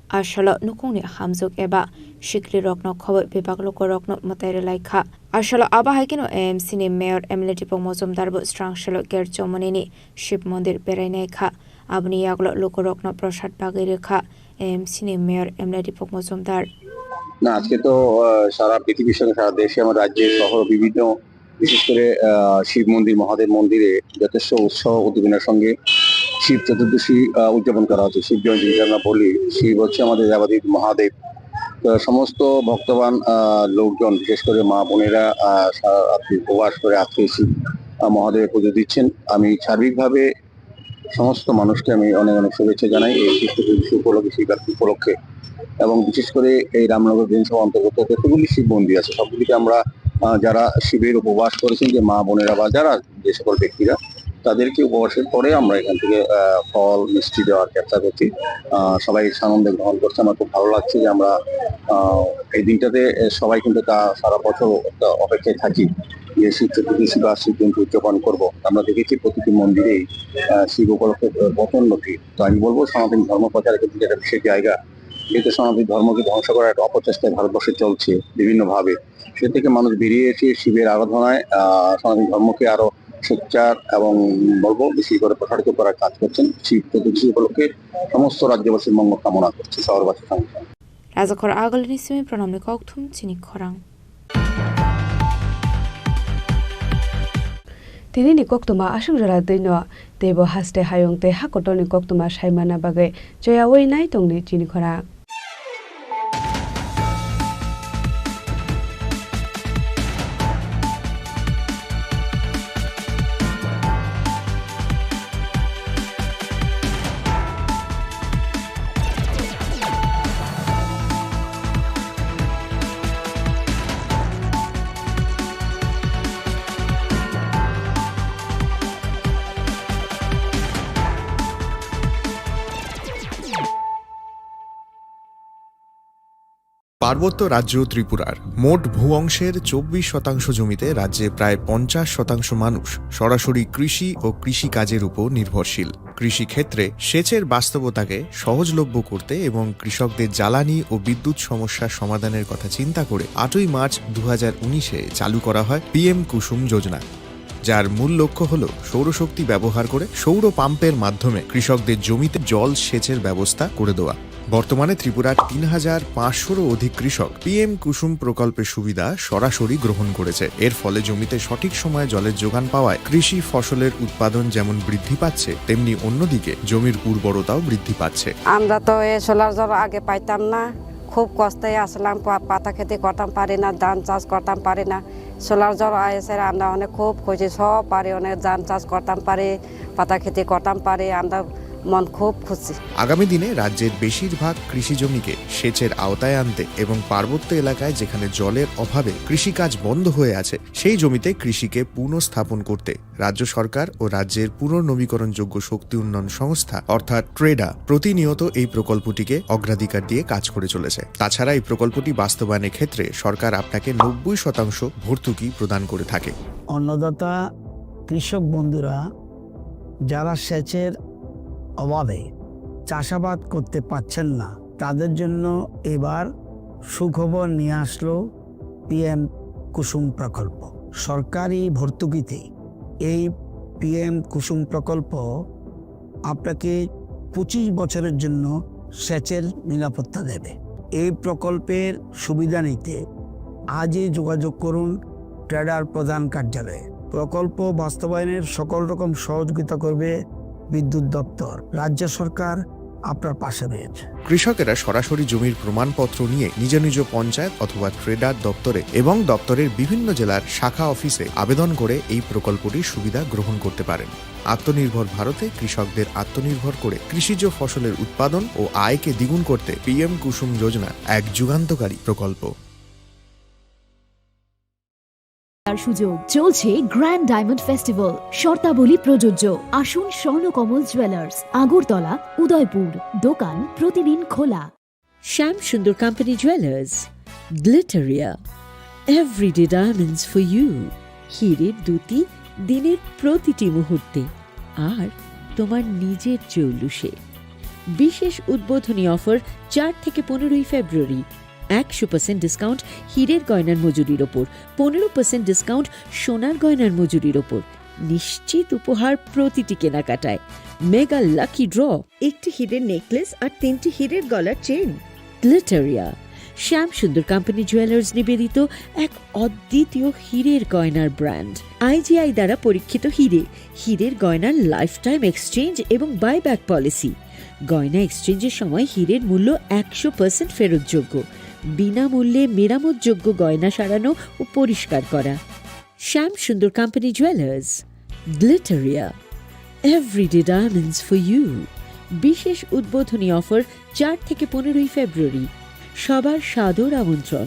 Aswk nukungni hamjwk eba sikri rokno khoboi bebak lukurokno mwtai rwlai kha. Aswk abo hai kheno A M C ni Mayor M L A Deepak Majumdar bo Srangsalo Kerchomoni ni Shiv Mondir berainai kha. Aboni yagulo lukurokno prasad bagwi rwkha A M C ni Mayor M L A Deepak Majumdar. না, আজকে তো, আহ, সারা পৃথিবীর সঙ্গে সারা দেশে, আমার রাজ্যে, শহর, বিভিন্ন, বিশেষ করে, আহ, শিব মন্দির, মহাদেব মন্দিরে যথেষ্ট উৎসাহ উদ্দীপনার সঙ্গে শিব চতুর্দশী, আহ, উদযাপন করা হচ্ছে। শিব জয়ন্তী যেটা আমরা বলি, শিব হচ্ছে আমাদের দেবাদিদেব মহাদেব। তো সমস্ত ভক্তবান, আহ, লোকজন, বিশেষ করে মা বোনেরা, আহ, সারা রাত্রি উপবাস করে আজকে শিব, আহ, মহাদেবের পুজো দিচ্ছেন। আমি সার্বিকভাবে সমস্ত মানুষকে আমি অনেক অনেক শুভেচ্ছা জানাই এই শিব চতুর্দশী উপলক্ষে, শিবরাত্রি উপলক্ষে। এবং বিশেষ করে এই রামনগর বিধানসভা অন্তর্গত যতগুলি শিব মন্দির আছে, সবগুলিতে আমরা, আহ, যারা শিবের উপবাস করেছেন, যে মা বোনেরা বা যারা, যে সকল ব্যক্তিরা, তাদেরকে উপবাসের পরে আমরা এখান থেকে, আহ, ফল মিষ্টি দেওয়ার চেষ্টা করছি। আহ, সবাই সানন্দে গ্রহণ করছে, আমার খুব ভালো লাগছে যে আমরা, আহ, এই দিনটাতে, এ, সবাই কিন্তু তা সারা বছর অপেক্ষায় থাকি। যে শিব চতুর্দশী বা শিব জয়ন্তী উদযাপন করব। আমরা দেখেছি প্রতিটি মন্দিরেই, আহ, শিব উপলক্ষে, আহ, প্রচণ্ড ভিড়। তো আমি বলবো সনাতন ধর্ম প্রচারের ক্ষেত্রে একটা বিশেষ জায়গা, যেহেতু সনাতন ধর্মকে ধ্বংস করার একটা অপচেষ্টা ভারতবর্ষে চলছে বিভিন্নভাবে। সে থেকে মানুষ বেরিয়ে এসে শিবের আরাধনায়, আহ, সনাতন ধর্মকে আরো সোচ্চার এবং বলবো বেশি করে প্রসারিত করার কাজ করছেন। শিব চতুর্দশী উপলক্ষে সমস্ত রাজ্যবাসীর মঙ্গল কামনা করছি শহরবাসীর সঙ্গে সঙ্গে। Rajakhor agulini simi pranamni kokthum chini khorang. Tini ni koktwma aswk jora twi no teibo haste hayung tei hakotor ni koktwma sai manna bagwi choyawi nai tongdi chini khorang. পার্বত্য রাজ্য ত্রিপুরার মোট ভূ অংশের চব্বিশ শতাংশ জমিতে রাজ্যে প্রায় পঞ্চাশ শতাংশ মানুষ সরাসরি কৃষি ও কৃষিকাজের উপর নির্ভরশীল। কৃষিক্ষেত্রে সেচের বাস্তবতাকে সহজলভ্য করতে এবং কৃষকদের জ্বালানি ও বিদ্যুৎ সমস্যা সমাধানের কথা চিন্তা করে আটই মার্চ দু হাজার উনিশে চালু করা হয় পিএম কুসুম যোজনা, যার মূল লক্ষ্য হল সৌরশক্তি ব্যবহার করে সৌর পাম্পের মাধ্যমে কৃষকদের জমিতে জল সেচের ব্যবস্থা করে দেওয়া। বর্তমানে ত্রিপুরার তিন হাজার পাঁচশোরও অধিক কৃষক পিএম কুসুম প্রকল্পের সুবিধা সরাসরি গ্রহণ করেছে। এর ফলে জমিতে সঠিক সময়ে জলের যোগান পাওয়ায় কৃষি ফসলের উৎপাদন যেমন বৃদ্ধি পাচ্ছে, তেমনি অন্যদিকে জমির উর্বরতাও বৃদ্ধি পাচ্ছে। আমরা তো এই সোলার জল আগে পাইতাম না, খুব কষ্টে আসলাম, পা-, পাতা খেতে করতাম পারি না, ধান চাষ করতাম পারি না। সোলার জল এসে আমরা অনেক খুব খুশি, সব পারি, অনেক ধান চাষ করতাম পারি, পাতা খেতে করতাম পারি, আমরা মন খুব খুশি। আগামী দিনে রাজ্যের বেশিরভাগ কৃষি জমিকে সেচের আওতায় আনতে এবং পার্বত্য এলাকায় যেখানে জলের অভাবে কৃষিকাজ বন্ধ হয়ে আছে, সেই জমিতে কৃষিকে পুনঃস্থাপন করতে রাজ্য সরকার ও রাজ্যের পুনর্নবীকরণযোগ্য শক্তি উন্নয়ন সংস্থা অর্থাৎ ট্রেডা প্রতিনিয়ত এই প্রকল্পটিকে অগ্রাধিকার দিয়ে কাজ করে চলেছে। তাছাড়া এই প্রকল্পটি বাস্তবায়নের ক্ষেত্রে সরকার আপনাকে নব্বই শতাংশ ভর্তুকি প্রদান করে থাকে। অন্নদাতা কৃষক বন্ধুরা যারা সেচের অভাবে চাষাবাদ করতে পারছেন না, তাদের জন্য এবার সুখবর নিয়ে আসলো পিএম কুসুম প্রকল্প। সরকারি ভর্তুকিতে এই পিএম কুসুম প্রকল্প আপনাকে পঁচিশ বছরের জন্য সেচের নিরাপত্তা দেবে। এই প্রকল্পের সুবিধা নিতে আজই যোগাযোগ করুন ট্রেডার প্রধান কার্যালয়ে। প্রকল্প বাস্তবায়নের সকল রকম সহযোগিতা করবে বিদ্যুৎ দপ্তর। রাজ্য সরকার আপনার পাশে রয়েছে। কৃষকেরা সরাসরি জমির প্রমাণপত্র নিয়ে নিজ নিজ পঞ্চায়েত অথবা ট্রেডার দপ্তরে এবং দপ্তরের বিভিন্ন জেলার শাখা অফিসে আবেদন করে এই প্রকল্পটির সুবিধা গ্রহণ করতে পারেন। আত্মনির্ভর ভারতে কৃষকদের আত্মনির্ভর করে কৃষিজ ফসলের উৎপাদন ও আয়কে দ্বিগুণ করতে পিএম কুসুম যোজনা এক যুগান্তকারী প্রকল্প। তার সুযোগ চলছে গ্র্যান্ড ডায়মন্ড ফেস্টিভ্যাল, শর্তাবলী প্রযোজ্য। আসুন স্বর্ণকমল জুয়েলার্স, আগরতলা, উদয়পুর। দোকান প্রতিদিন খোলা। Shyam Sundar Company Jewellers, Glitteria, everyday diamonds for you। হীরের দ্যুতি দিনের প্রতিটি মুহূর্তে, আর তোমার নিজের জৌলুসে। বিশেষ উদ্বোধনী অফার চার থেকে পনেরোই ফেব্রুয়ারি। একশো পার্সেন্ট ডিসকাউন্ট হীরের গয়নার মজুরির ওপর, পনেরো পার্সেন্ট ডিসকাউন্ট সোনার গয়নার মজুরির ওপর। নিশ্চিত উপহার প্রতিটি কেনাকাটায়। মেগা লাকি ড্র, একটি হীরের নেকলেস আর তিনটি হীরের গলার চেন। গ্লিটারিয়া, শ্যাম সুন্দর কোম্পানি জুয়েলার্স নিবেদিত এক অদ্বিতীয় হীরের গয়নার ব্র্যান্ড। আইজিআই দ্বারা পরীক্ষিত হীরে, হীরের গয়নার লাইফ টাইম এক্সচেঞ্জ এবং বাইব্যাক পলিসি। গয়না এক্সচেঞ্জের সময় হীরের মূল্য একশো পার্সেন্ট ফেরতযোগ্য। বিনামূল্যে মেরামতযোগ্য গয়না সারানো ও পরিষ্কার করা। Shyam Sundar company jewellers, Glitteria, everyday diamonds for you. বিশেষ উদ্বোধনী অফার চার থেকে পনেরোই ফেব্রুয়ারি। সবার সাদর আমন্ত্রণ।